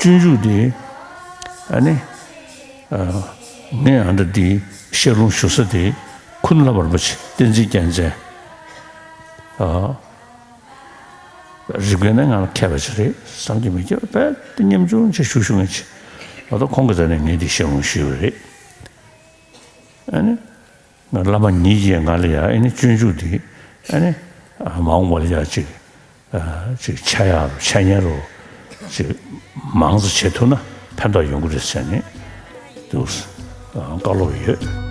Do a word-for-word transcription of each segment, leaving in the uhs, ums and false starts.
སྤྱོད་འཇུག་དེ་ཨ་ནི་ཨ་ངས་ཨ་འདྲ་དེ་བཤད་ལུང་ཞུ་ས་དེ་ཁུ་ནུ་བླ་མ་རིན་པོ་ཆེ་བསྟན་འཛིན་རྒྱལ་མཚན་ཨ་རིག་པའི་གནས་ང་ལ་མཁས་པ་ཅིག་རེད་བསམ་གྱི་མི་སྐྱེ་བ་དཔེ་དེ་ཉམ་ཆུང་ཅིག་ཞུ་ཞུ་ངེས་ཅིག་ད་ལྟ་ཁོང་གི་རྩ་ནས་ངས་དེ་བཤད་ལུང་ཞུས་པ་རེད། ཨ་ནི། ང་བླ་མ་ཉིད་ཀྱིས་ང་ལ་ཡ་ཨ་ནི་སྤྱོད་འཇུག་འདི་ཨ་ནི་མ་འོངས་པ་ལ་ཡ་ཅིག་ཅིག་འཆད་ཡག་རུ་འཆད་ཉན་རུ་ཅིག་མང་ཙམ་བྱེད་ཐུབ་ན་ཕན་ཐོགས་ཡོང་གི་རེད་ཟེར་ནས་འདུག་བཀའ་སློབ་ཡོད།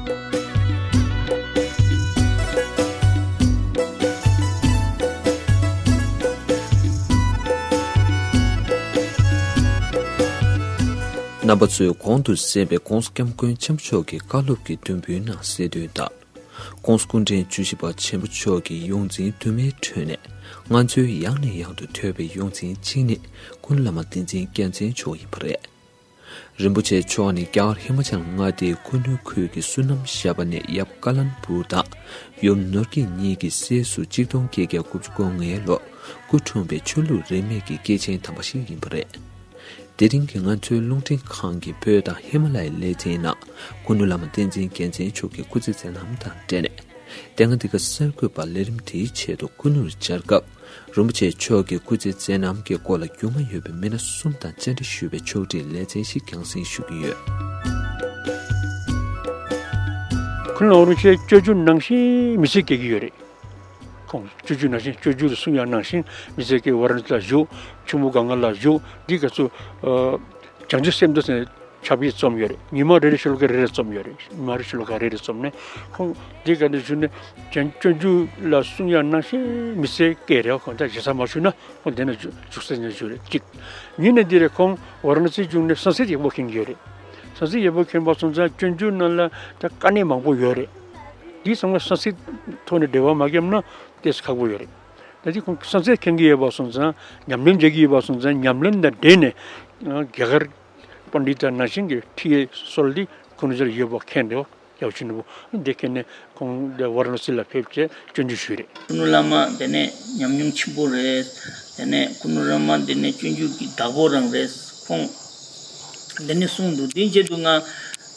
རྣམ་པ་ཚོས་གོང་དུ་གསན་པའི་༸གོང་ས་༸སྐྱབས་མགོན་ཆེན་པོ་མཆོག་གི་བཀའ་སློབ་ཀྱི་དོན་ཕུལ་གནང་ཟེར་དོན་ལྟར། ༸གོང་ས་སྐུ་ཕྲེང་བཅུ་བཞི་པ་ཆེན་པོ་མཆོག་གི་ཡོངས་འཛིན་དུ་མའི་ཁྲོད་ནས་ང་ཚོའི་ཡང་ནས་ཡང་དུ་ཐོས་པའི་ཡོངས་འཛིན་གཅིག་ནི་སྐུ་ནུ་བླ་མ་བསྟན་འཛིན་རྒྱལ་མཚན་མཆོག་ཡིན་པ་རེད། རིན་པོ་ཆེ་མཆོག་ནི་རྒྱ་གར་ཧི་མ་ཅལ་མངའ་སྡེའི་ཁུ་ནུ་ཁུལ་གྱི་བསོད་ནམས་ཞབས་པ་ནས་ཡབ་ཀ་ལན་པུར་དང་ཡུམ་ནོར་རྒྱས་གཉིས་ཀྱི་སྲས་སུ་གཅིག་སྟོང་བརྒྱད་བརྒྱ་དགུ་བཅུ་གོ་ལྔའི་ལོར་སྐུ་འཁྲུངས་པའི་ཆོས་ལུགས་རིས་མེད་ཀྱི་སྐྱེས་ཆེན་དམ་པ་ཞིག་ཡིན་པ་རེད། དེ་རིང་གི་ང་ཚོའི་རླུང་འཕྲིན་ཁང་གི་བོད་དང་ཧི་མ་ལ་ཡའི་ལེ་ཚན་ནང་སྐུ་ནུ་བླ་མ་བསྟན་འཛིན་རྒྱལ་མཚན་མཆོག་གི་སྐུ་ཚེ་མཛད་རྣམ་དང་འབྲེལ་ནས། དེ་སྔ་འདི་ག་གསར་འགོད་པ་ལས་རིམ་དེའི་ཆེད་དུ་སྐུ་ནུར་བཅར་སྐབས། རིན་པོ་ཆེ་མཆོག་གི་སྐུ་ཚེ་མཛད་རྣམ་གྱི་སྐོར་ལ་རྒྱུས་མངའ་ཡོད་པའི་མི་སྣ་གསུམ་དང་བཅར་འདྲི་ཞུས་པའི་ཕྱོགས་སྒྲིག་ལེ་ཚན་ཞིག་རྒྱང་སྲིང་ཞུ་གི་ཡོད། ཁུ་ནུ་བླ་མ་རིན་པོ་ཆེ་སྤྱོད་འཇུག་ནང་བཞིན་མི་ཚེ་སྐྱེལ་གྱི་ཡོད་རེད། ཁོང་སྤྱོད་འཇུག་ནང་བཞིན་སྤྱོད་འཇུག་ཏུ་གསུང་ཡག་ནང་བཞིན་མི་ཚེ་སྐྱེལ། ཝཱ་ར་ཎ་སི་ལ་བཞུགས། ཆུ་མོ་གངྒཱ་ལ་བཞུགས། འདི་ག་ཚོ་ཨ་བྱང་ཆུབ་སེམས་མདོ་ཟེར་ནས་ཕྱག་དཔེ་རྩོམ་ཡོད་རེད། ཉི་མ་རེ་རེ་ཤོ་ལོ་ཀ་རེ་རེ་རྩོམ་ཡོད་རེད། ཉི་མ་རེ་ཤོ་ལོ་ཀ་རེ་རེ་རྩོམ་ནས་ཁོང་འདི་ག་ནས་བཞུགས་ནས་བྱང་སྤྱོད་འཇུག་ལ་གསུང་ཡག་ནང་བཞིན་མི་ཚེ་སྐྱེལ་རེད། ཁོང་ད་ཞེ་ས་མ་ཞུ་ན་ཁོང་འདི་ན་བཞུགས་ས་ནས་བཞུགས་རེད་གཅིག། གཉིས་ནས་འདི་རེད། ཁོང་ཝཱ་ར་ཎ་སི་བཞུགས་ནས་སན་སི་ཀྲིཏ་ཡག་པོ་མཁྱེན་གྱི་ཡོད་རེད། སན་སི་ཀྲིཏ་ཡག་པོ་མཁྱེན་པ་སོང་ཙང་སྤྱོད་འཇུག་ནང་ལ་ད་དཀའ་གནད་མང་པོ་ཡོད་རེད། འདི་ཚང་མ་སན་སི་ཀྲིཏ་ཐོག་ནས་འབྲེལ་བ་མ་བརྒྱབ་ན་ཏོག་ཙམ་ཁག་པོ་ཡོད་རེད། ད་ཅི་ཁོང་སན་སི་ཀྲིཏ་མཁྱེན་གྱི་ཡོད་པ་སོང་ཙང་ཉམས་ལེན་བྱེད་ཀྱི་ཡོད་པ་སོང་ཙང་ཉམས་ལེན་དང་འབྲེལ་ནས་རྒྱ་གར་པཎྜི་ཏ་ནང་བཞིན་གྱི་ཁྲིད་ཡས་སྲོལ་འདི་ཁོང་ཚོར་ཡོད་པ་མཁྱེན་འདུག་ཡག་ཤིན་པོ་འདི་མཁྱེན་ནས་ཁོང་འདི་ཝཱ་ར་ཎ་སི་ལ་ཕེབས་བྱས་སྤྱོད་འཇུག་ཞུས་རེད། ཁུ་ནུ་བླ་མ་དེ་ནས་ཉམས་མྱོང་ཆེན་པོ་རེད། དེ་ནས་ཁུ་ནུ་བླ་མ་དེ་ནས་སྤྱོད་འཇུག་གི་བདག་པོ་རང་རེད། ཁོང་དེ་ནས་གསུངས་འདུག་དེའི་ཆེད་དུ་ང་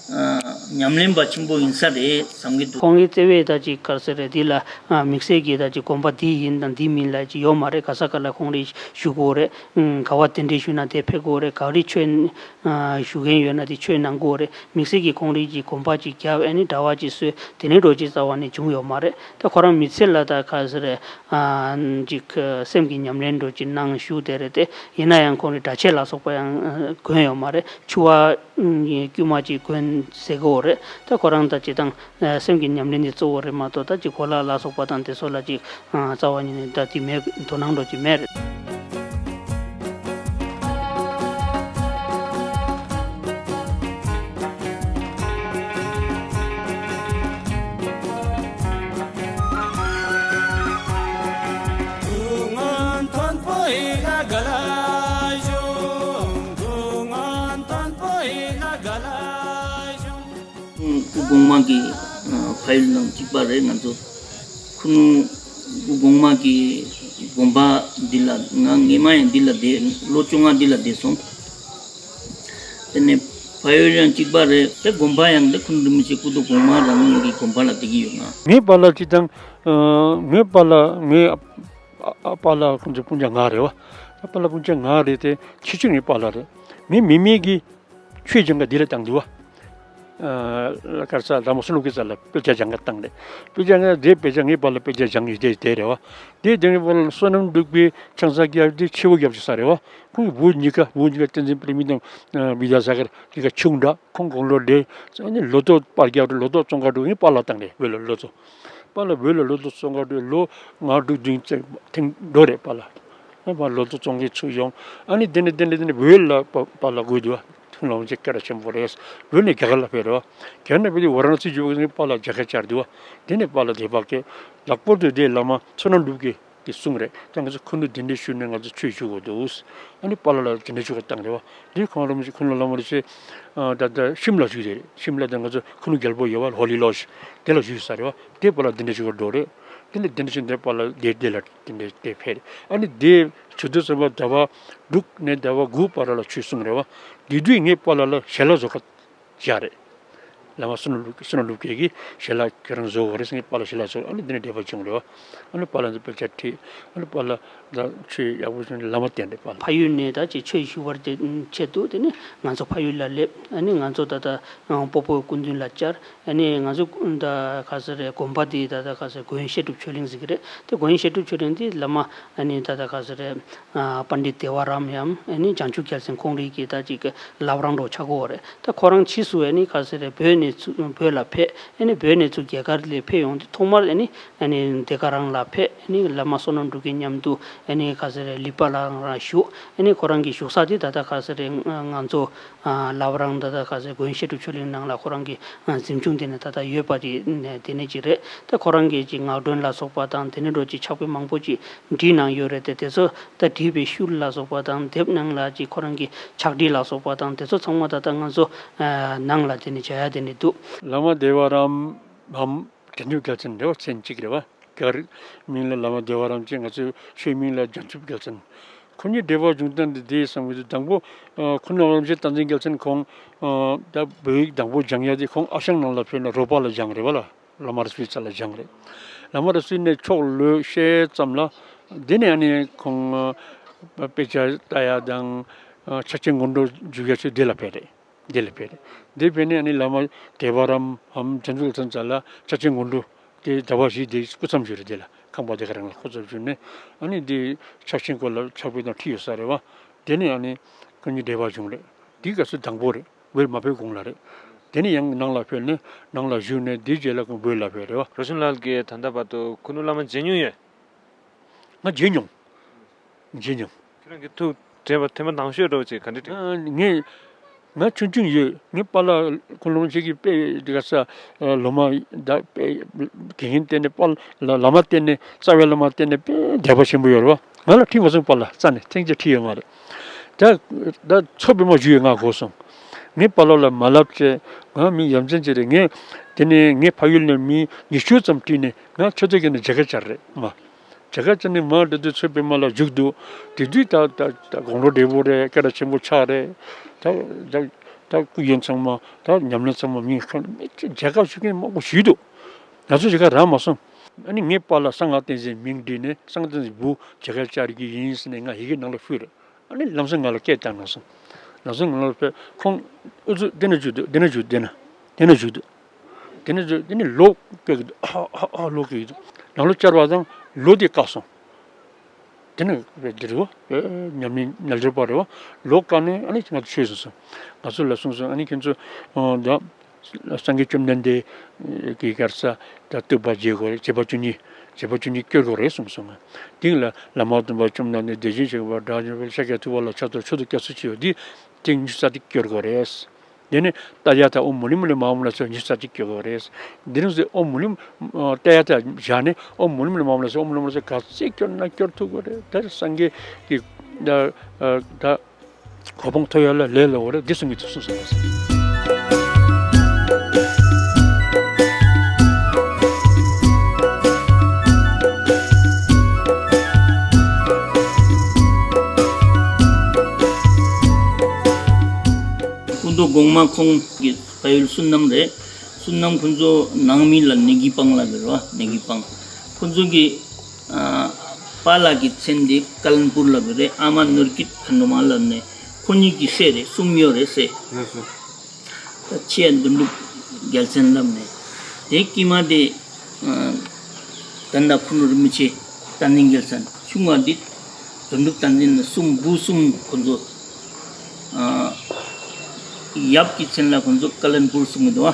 ཉམས་ལེན་པ་ཆེན་པོ་ཡིན་ས་རེད་བསམ་གྱི་འདུག་ཁོང་གིས་བརྩེ་བས་ད་ཅིག་ག་རེ་ཟེར་རེད། འདི་ལ་དམིགས་བསལ་གྱི་ད་ཅིག་དགོན་པ་འདི་ཡིན་དང་འདི་མིན་ལ་ཅིག་ཡོད་མ་རེད། ག་ས་ག་ལ་ཁོང་རེ་ཞུ་དགོས་རེད། ག་བ་གདན་འདྲེན་ཞུས་ན་དེ་ཕེབས་དགོས་རེད། ག་རེ་ཆོས་ཞུ་མཁན་ཡོད་ན་དེ་ཆོས་གནང་དགོས་རེད། དམིགས་བསལ་གྱི་ཁོང་རེ་ཅིག་དགོན་པ་ཅིག་རྒྱབ་ཨ་ནི་གྲྭ་པ་ཅིག་གསོལ་དེ་ནས་འགྲོ་ཅིག་རྩ་བ་ནས་བྱུང་ཡོད་མ་རེད། ད་ཁོ་རང་མི་ཚེ་ལ་ད་ག་ཟེར་རེད། ཅིག་སེམས་ཀྱི་ཉམས་ལེན་འགྲོ་ཅིག་གནང་བཞུགས་དེ་རེད་དེ། ཡིན་ན་ཡང་ཁོང་རེ་གྲྭ་ཆས་ལ་སོགས་པ་ཡང་གོན་ཡོད་མ་རེད། ཕྱུ་པ་དཀྱུས་མ་ཅིག་གོན་ཟེར་གོ་རེད། ད་ཁོ་རང་ད་ཅིག་དང་སེམས་ཀྱི་ཉམས་ལེན་དེ་གཙོ་བོ་རེད་མ་གཏོགས་ད་ཅིག་གོ་ལ་ལ་སོགས་པ་དང་དེ་ཚོ་ལ་ཅིག་རྩ་བ་ཉིད་ནས་ད་དེ་མེད། དོ་སྣང་འགྲོ་ཅིག་མེད་རེད། སྐུ་གོང་མ་གི་ཕ་ཡུལ་ནང་གཅིག་པ་རེད། ང་ཚོ་ཁུ་ནུ་སྐུ་གོང་མ་གི་དགོན་པ་འདི་ལ་ང་སྔས་མ་ཡང་འདི་ལ་བསྡད། ལོ་བཅོ་ལྔ་འདི་ལ་བསྡད་སོང་། དེ་ནས་ཕ་ཡུལ་ཡང་གཅིག་པ་རེད། དེ་དགོན་པ་ཡང་འདི་ཁུ་ནུ་རིན་པོ་ཆེ་སྐུ་ཐོག་གོང་མ་རང་གི་དགོན་པ་ལ་བསྡད་ཀྱི་ཡོད། ང་ངའི་པཱ་ལགས་ཅིག་དང་། ངའི་པཱ་ལགས་ངའི་ཨ་ཨ་པཱ་ལགས་ཁོང་ཚོ་སྤུན་ཀྱག་ལྔ་རེད་བ། ཨ་པཱ་ལགས་སྤུན་ཀྱག་ལྔ་རེད་དེ། ཆེ་ཆུང་ངའི་པཱ་ལགས་རེད། ངའི་མི་མེད་གི་ཆོས་སྦྱང་ག་འདི་ལ་བཏང་འདུག་བ། ཨ་གར་ས་ལྷ་མོ་བསོད་ནམས་ཀྱི་རྩ་ལ་དཔེ་ཆ་སྦྱང་ག་བཏང་རེད། དཔེ་ཆ་ངས་དེ་དཔེ་ཆ་ངའི་པཱ་ལགས་དཔེ་ཆ་སྦྱང་ཡོད་དེ་དེ་རེད་བ། དེ་དེ་ངའི་པཱ་ལགས་བསོད་ནམས་འབྲུག་པའི་ཆང་ས་རྒྱབ་དེ་ཆེ་བོ་རྒྱབ་ཅིག་ས་རེད་བ། ཁོང་གི་བུ་གཉིས་ཀ་བུ་གཉིས་ཀ་བསྟན་འཛིན་པད་མ་དང་བི་དྷྱ་སཱ་གར་གཉིས་ཀ་ཆུང་དྲགས། ཁོང་དགུང་ལོ་བགྲེས། ཨ་ནི་ལོ་ཏོག་པར་རྒྱག་འགྲོ། ལོ་ཏོག་བཙོང་ག་འགྲོ། ངའི་པཱ་ལགས་བཏང་རེད། བོད་ལ་ལོ་ཏོག་པཱ་ལགས་བོད་ལ་ལོ་ཏོག་བཙོང་ག་འགྲོ། ལོ་ལྔ་དྲུག་བདུན་ཙམ་ཐེངས་འགྲོ་རེད་པཱ་ལགས། ཨ་པཱ་ལོ་ཏོག་བཙོང་མཁན་ཚུར་ཡོང་། ཨ་ནི་དེ་ནས་དེ་ནས་དེ་ནས་བོད་ལ་པཱ་པཱ་ལགས་དགོས་འདུག་བ། ཐུན་ལོང་ཅིག་སྐད་གྲགས་ཆེན་པོ་རེད། བོད་ནས་རྒྱ་གར་ལ་ཕེབས་རེད་བ། རྒྱ་ནས་ཕེབས་དུས་ཝཱ་ར་ཎ་སི་བཞུགས་པའི་པཱ་ལགས་མཇལ་ཁ་བཅར་འདུག་བ། དེ་ནས་པཱ་ལགས་དད་པ་སྐྱེས། ལྷག་པར་དུ་དེ་བླ་མ་བསོད་ནམས་འབྲུག་གི་གི་གསུང་རེད། ད་ང་ཚོ་ཁུ་ནུ་གདན་འདྲེན་ཞུས་ནས་ང་ཚོ་ཆོས་ཞུ་དགོས་འདུག་ཨ་ནི་པཱ་ལགས་ལ་གདན་འདྲེན་ཞུ་ག་བཏང་རེད་བ། འདི་ཁོང་རིན་པོ་ཆེ་ཁུ་ནུ་བླ་མ་རིན་པོ་ཆེ་ད་ལྟ་ཤིམ་ལ་བཞུགས་རེད། ཤིམ་ལ་ད་ང་ཚོ་ཁུ་ནུ་རྒྱལ་པོ་ཡོད་བ། ཧོ་ལི་ལོ་ཇི་དེ་ལ་བཞུགས་ས་རེད་བ། དེ་པཱ་ལགས་གདན་འདྲེན་ཞུ་ག་འགྲོ་རེད། དེ་ནས་དེ་འདྲ་ཞིག་འདྲའི་པཱ་ལགས་དེ་དེ་ལ་དེ་འདྲའི་དེ་ཕེབས་རེད། ཨ་ནི་དེ་ཆུ་ཚོད་གསུམ་པ་ཟླ་བ་དྲུག་ནས་ཟླ་བ་དགུ་བར་ལ་ཆོས་གསུངས་རེད་བ། དེ་དུས་ངའི་པཱ་ལགས་ལ་ཞལ་ལག་བཟོ་ག་བཞག་རེད། བླ་མ་བསོད་ནམས་ཀླུ་བསོད་ནམས་ཀླུ་སྐྱེས་ཀྱིས་ཞལ་ལག་ཁྱེད་རང་བཟོ་དགོས་རེད་ཟེར། ངའི་པཱ་ལགས་ཞལ་ལག་བཟོ། ཨ་ནི་དེ་ནས་འབྲེལ་བ་བྱུང་རེད་བ། ཨ་ནི་པཱ་ལགས་ཚོ་དཔེ་ཆ་ཁྲིད། ཨ་ནི་པཱ་ལགས་ད་ཆོས་ཡག་པོ་བྱུང་ནས་བླ་མ་བསྟེན་རེད་པཱ་ལགས། ཕ་ཡུལ་ནས་ད་ཅིག་ཆོས་ཞུ་བར་དེ་ཆེད་དུ་དེ་ནས་ང་ཚོ་ཕ་ཡུལ་ལ་སླེབས། ཨ་ནི་ང་ཚོ་ད་ལྟ་སྤོ་བོའི་སྐུ་མདུན་ལ་བཅར། ཨ་ནི་ང་ཚོ་ད་ག་ས་རེད། དགོན་པ་དེ་ད་ལྟ་ག་ས་རེད། དགོན་བཤད་སྒྲུབ་ཆོས་གླིང་ཟེར་གྱི་རེད། དེ་དགོན་བཤད་སྒྲུབ་ཆོས་གླིང་དེ་བླ་མ་ཨ་ནི་ད་ལྟ་ག་ས་རེད། ཨ་པཎྜི་ཏ་བདེ་བ་རམ་ཡམ་ཨ་ནི་བྱང་ཆུབ་རྒྱལ་མཚན་ཁོང་རིགས་ཀྱི་ད་ཅིག་བླ་བྲང་འདྲ་བོ་ཆགས་ཀྱི་ཡོད་རེད། ད་ཁོ་རང་ཕྱིས་སུ་ཨ་ནི་ག་ས་རེད། བོད་ནས་ཚུར་བོད་ལ་ཕེབས། ཨ་ནི་བོད་ནས་ཚུར་རྒྱ་གར་ལ་ཕེབས་ཡོང་དུས་ཐོག་མར་ཨ་ནི་ཨ་ནི་འདི་ག་རང་ལ་ཕེབས། ཨ་ནི་བླ་མ་བསོད་ནམས་འབྲུག་རྒྱས་མཉམ་དུ་ཨ་ནི་ག་ས་རེད། ལི་པ་ལ་རང་བཞུགས། ཨ་ནི་ཁོ་རང་གི་བཞུགས་ས་དེ་ད་ལྟ་ག་ས་རེད། ང་ང་ཚོ་ཨ་བླ་བྲང་ད་ལྟ་ག་ས་རེད། དགོན་བཤད་སྒྲུབ་ཆོས་གླིང་ནང་ལ་ཁོ་རང་གི་ཨ་གཟིམ་ཆུང་དེ་ནས་ད་ལྟ་ཡོད་པ་དེ་ནས་དེ་ནས་ཅིག་རེད། ད་ཁོ་རང་གི་ཅིག་ངག་སྒྲོན་ལ་སོགས་པ་དང་དེ་ནས་འདྲ་བོ་ཅིག་ཕྱག་དཔེ་མང་པོ་ཅིག་བྲིས་གནང་ཡོད་རེད་དེ། དེ་ཚོ་ད་བྲིས་པའི་ཤུལ་ལ་སོགས་པ་དང་དེབ་ནང་ལ་ཅིག་ཁོ་རང་གི་ཕྱག་བྲིས་ལ་སོགས་པ་དང་དེ་ཚོ་ཚང་མ་ད་ལྟ་ང་ཚོ་ཨ་ནང་ལ་དེ་ནས་བྱ་ཡ་དེ་ནས་འདུག་བླ་མ་བདེ་བ་རམ་འམ་བྱང་ཆུབ་རྒྱལ་མཚན་རེད་བ། མཚན་གཅིག་རེད་བ། རྒྱ་གར་མིང་ལ་བླ་མ་བདེ་བ་རམ་བྱས། ང་ཚོའི་ཆོས་མིང་ལ་བྱང་ཆུབ་རྒྱལ་མཚན། ཁོ་གཉིས་འབྲེལ་བ་བྱུང་སྟངས་འདི་འདི་བསམ་གྱི་འདུག་དང་པོ་ཨ་ཁོ་ན་བླ་མ་རྗེ་བསྟན་འཛིན་རྒྱལ་མཚན་ཁོང་ཨ་ད་བོད་ཡིག་དང་པོ་སྦྱང་ཡ་དེ་ཁོང་ཨ་ཞང་ནང་ལ་ཕེབས་ནས་རོ་པ་ལ་སྦྱངས་རེད་བ་ལ། བླ་མ་ར་སུའི་རྩ་ལ་སྦྱངས་རེད། བླ་མ་ར་སུའི་ནས་ཕྱོགས་ལོས་བཤད་ཙམ་ལ། འདི་ནས་ཨ་ནི་ཁོང་ཨ་དཔེ་ཆ་ལྟ་ཡ་དང་ཨ་ཕྱག་ཆེན་སྔོན་འགྲོ་འཇུག་ཡ་ཆོས་འདི་ལ་ཕེབས་རེད། འདི་ལ་ཕེབས་རེད། འདི་ཕེབས་ནས་ཨ་ནི་བླ་མ་བདེ་བ་རམ་འམ་བྱང་ཆུབ་ལ་ཚང་ཚ་ལ་ཕྱག་ཆེན་སྔོན་འགྲོ་དེ་ཟླ་བ་བཞི་དེ་སྐུ་མཚམས་བཞུགས་རེད། དེ་ལ་ཁང་པ་དེ་ག་རང་ལ་སྐུ་མཚམས་བཞུགས་ནས་ཨ་ནི་འདི་ཕྱག་ཆེན་སྐོར་ལ་ཕྱག་དཔེ་དང་ཁྲིད་ཡོད་ས་རེད་བ། དེ་ནས་ཨ་ནི་ཁོང་གཉིས་འབྲེལ་བ་བྱུང་རེད། འདི་སྐབས་སུ་དང་པོ་རེད། བོད་མ་ཕེབས་གོང་ལ་རེད། དེ་ནས་ཡང་ནང་ལ་ཕེབས་ནས་ནང་ལ་བཞུགས་ནས་འདི་རྗེས་ལ་ཁོང་བོད་ལ་ཕེབས་རེད་བ། རོ་ཆུང་ལགས་ཀྱིས་ད་ལྟ་བར་དུ་ཁུ་ནུ་བླ་མ་མཇལ་མྱོང་ཡོད། ང་མཇལ་མྱོང་། མཇལ་མྱོང་། ཁྱེད་རང་གི་ཐུགས་དྲན་པ་ཐེངས་མ་དང་ཤོས་འདྲ་བོ་ཅིག་ག་འདྲ་དྲན། ཨ་ངས་ང་ཆུང་ཆུང་ཡོད། ངའི་པཱ་ལགས་ཁོང་ལོངས་སྤྱོད་ཀྱི་དཔེ་འདི་ག་ས་ལོ་མ་ད་དཔེ་དགེ་རྒན་བསྟེན་ནས་པཱ་ལགས་བླ་མ་བསྟེན་ནས་རྩ་བའི་བླ་མ་བསྟེན་ནས་དཔེ་དད་པ་ཆེན་པོ་ཡོད་རེད་བ། ང་ལ་ཁྲིད་མ་སོང་པཱ་ལགས་རྩ་ནས་ཐེངས་གཅིག་ཁྲིད་ཡོད་མ་རེད། ད་ད་མཚོ་པདྨ་བཞུགས་ཡོད་ང་གོ་སོང་། ངའི་པཱ་ལགས་ལ་མ་ལབ་བྱས་ང་མི་ཡ་མཚན་ཅིག་རེད། ངས་དེ་ནས་ངའི་ཕ་ཡུལ་ནས་མི་ཉི་ཤུ་ཙམ་ཁྲིད་ནས་ང་ཆོས་དད་ཀྱི་ནས་མཇལ་ཁ་བཅར་རེད་མ། མཇལ་ཁ་བཅར་ནས་མར་འགྲོ་དུས་མཚོ་པདྨ་ལ་བཞུགས་འདུག་དེ་དུས་ད་ད་ད་དགུང་ལོ་བགྲེས་པོ་རེད། སྐད་གྲགས་ཆེན་པོ་ཆགས་རེད། ད་ད་ད་སྐུ་ཡོན་ཚང་མ་ད་ཉམས་ལེན་ཚང་མ་མི་ཁ་མི་མཇལ་ཁ་ཞུ་མཁན་མང་པོ་ཞིག་འདུག་ང་ཚོ་མཇལ་ཁ་རག་མ་སོང་། ཨ་ནི་ངའི་པཱ་ལགས་གསང་སྔགས་བསྟན་འཛིན་མིང་བྲིས་ནས་གསང་སྔགས་བསྟན་འཛིན་བུ་མཇལ་ཁ་བཅར་གྱི་ཡིན་ཟེར་ནས་ང་ཡི་གེ་ནང་ལ་ཕུལ་རེད། ཨ་ནི་ལམ་སང་ང་ལ་སྐད་བཏང་གནང་སོང་། ལམ་སང་ང་ལ་ཕེབས་ཁོང་ཨུ་ཚུགས་འདི་ན་བཞུགས་འདུག་འདི་ན་བཞུགས་འདི་ན་འདི་ན་བཞུགས་འདུག་དེ་ནས་དེ་ནས་ལོག་སྐད་ཀྱི་འདུག་ཨ་ཨ་ཨ་ལོག་སྐད་ཀྱི་འདུག་ནང་ལོག་བཅར་བ་དང་ལོ་དེ་བཀག་སོང་། དེ་ནས་དེ་རེད་བ། ཉམས་ལེན་ཉལ་ཁྲིར་པ་རེད་བ། ལོག་བཀག་ནས་ཨ་ནི་ང་ཚོ་ཆོས་གསུངས་སོང་། ང་ཚོ་ལ་གསུངས་སོང་། ཨ་ནི་ཁྱེད་ཚོ་ད་སངས་རྒྱས་བཅོམ་ལྡན་འདས་ཀྱི་གར་ས་ད་བསྟོད་པ་བརྗེད་དགོས་རེད། བྱེད་པ་བཅུ་གཉིས་བྱེད་པ་བཅུ་གཉིས་སྐྱོར་དགོས་རེད་གསུངས་སོང་། དེ་ལ་བླ་མ་སྟོན་པ་བཅོམ་ལྡན་འདས་བདེ་ཆེན་ཤེས་རབ་དགྲ་བཅོམ་པ་ཤཱཀྱ་ཐུབ་པ་ལ་ཕྱག་འཚལ་མཆོག་ཏུ་སྐྱབས་སུ་མཆིའོ། འདི་དེ་ཉི་ཤུ་རྩ་གཅིག་སྐྱོར་དགོས་རེད། དེ་ནས་ཏདྱ་ཐཱ་ཨོཾ་མུ་ནི་མུ་ནི་མ་ཧཱ་མུ་ནི་ལ་སོགས་ཉི་ཤུ་རྩ་གཅིག་སྐྱོར་དགོས་རེད། འདི་རིང་སྲིད་ཨོཾ་མུ་ནི་ཏདྱ་ཐཱ་བཞག་ནས་ཨོཾ་མུ་ནི་མུ་ནི་མ་ཧཱ་མུ་ནི་ལ་སོགས་ཨོཾ་མུ་ནི་མ་ཧཱ་མུ་ནི་ལ་སོགས་ག་ཚད་སྐྱོར་ན་སྐྱོར་ཐུབ་དགོས་རེད། ད་སངས་རྒྱས་ཀྱི་ད་ད་གོ་འཕང་ཐོབ་ཡ་ལ་ལས་སླ་བོ་རེད། འདི་གསུང་གི་འདུག་གསུངས་སོང་། སྐུ་མདོག་གོང་མ་ཁོང་གི་ཕ་ཡུལ་བསོད་ནམས་རེད། བསོད་ནམས་ཁོང་ཚོ་ནང་མི་ལ་ནེ་གི་པང་ལབ་ཡོད་རེད་བ། ནེ་གི་པང་ཁོང་ཚོ་གི་ཨ་པཱ་ལགས་ཀྱི་མཚན་དེ་ཀ་ལན་པུར་ལབ་ཡོད་རེད། ཨ་མ་ནོར་སྐྱིད་ཁ་འགྲོ་མ་ལབ་ནས་ཁོ་གཉིས་ཀྱི་སྲས་རེད། གསུམ་ཡོད་རེད་སྲས། ལགས་སོ། ད་ཆེ་དོན་གྲུབ་རྒྱལ་མཚན་ལབ་ནས། དེ་དཀྱིལ་མ་དེ་ཨ་ད་ལྟ་ཁུ་ནུ་རིན་པོ་ཆེ་བསྟན་འཛིན་རྒྱལ་མཚན། ཆུང་བ་འདི་དོན་གྲུབ་བསྟན་འཛིན་ལ་གསུམ་བུ་གསུམ་ཁོ་ཚོ། ཨ་ཡབ་ཀྱི་མཚན་ལ་ཁོ་ཚོ་ཀ་ལན་པུར་གསུང་གི་འདུག་བ།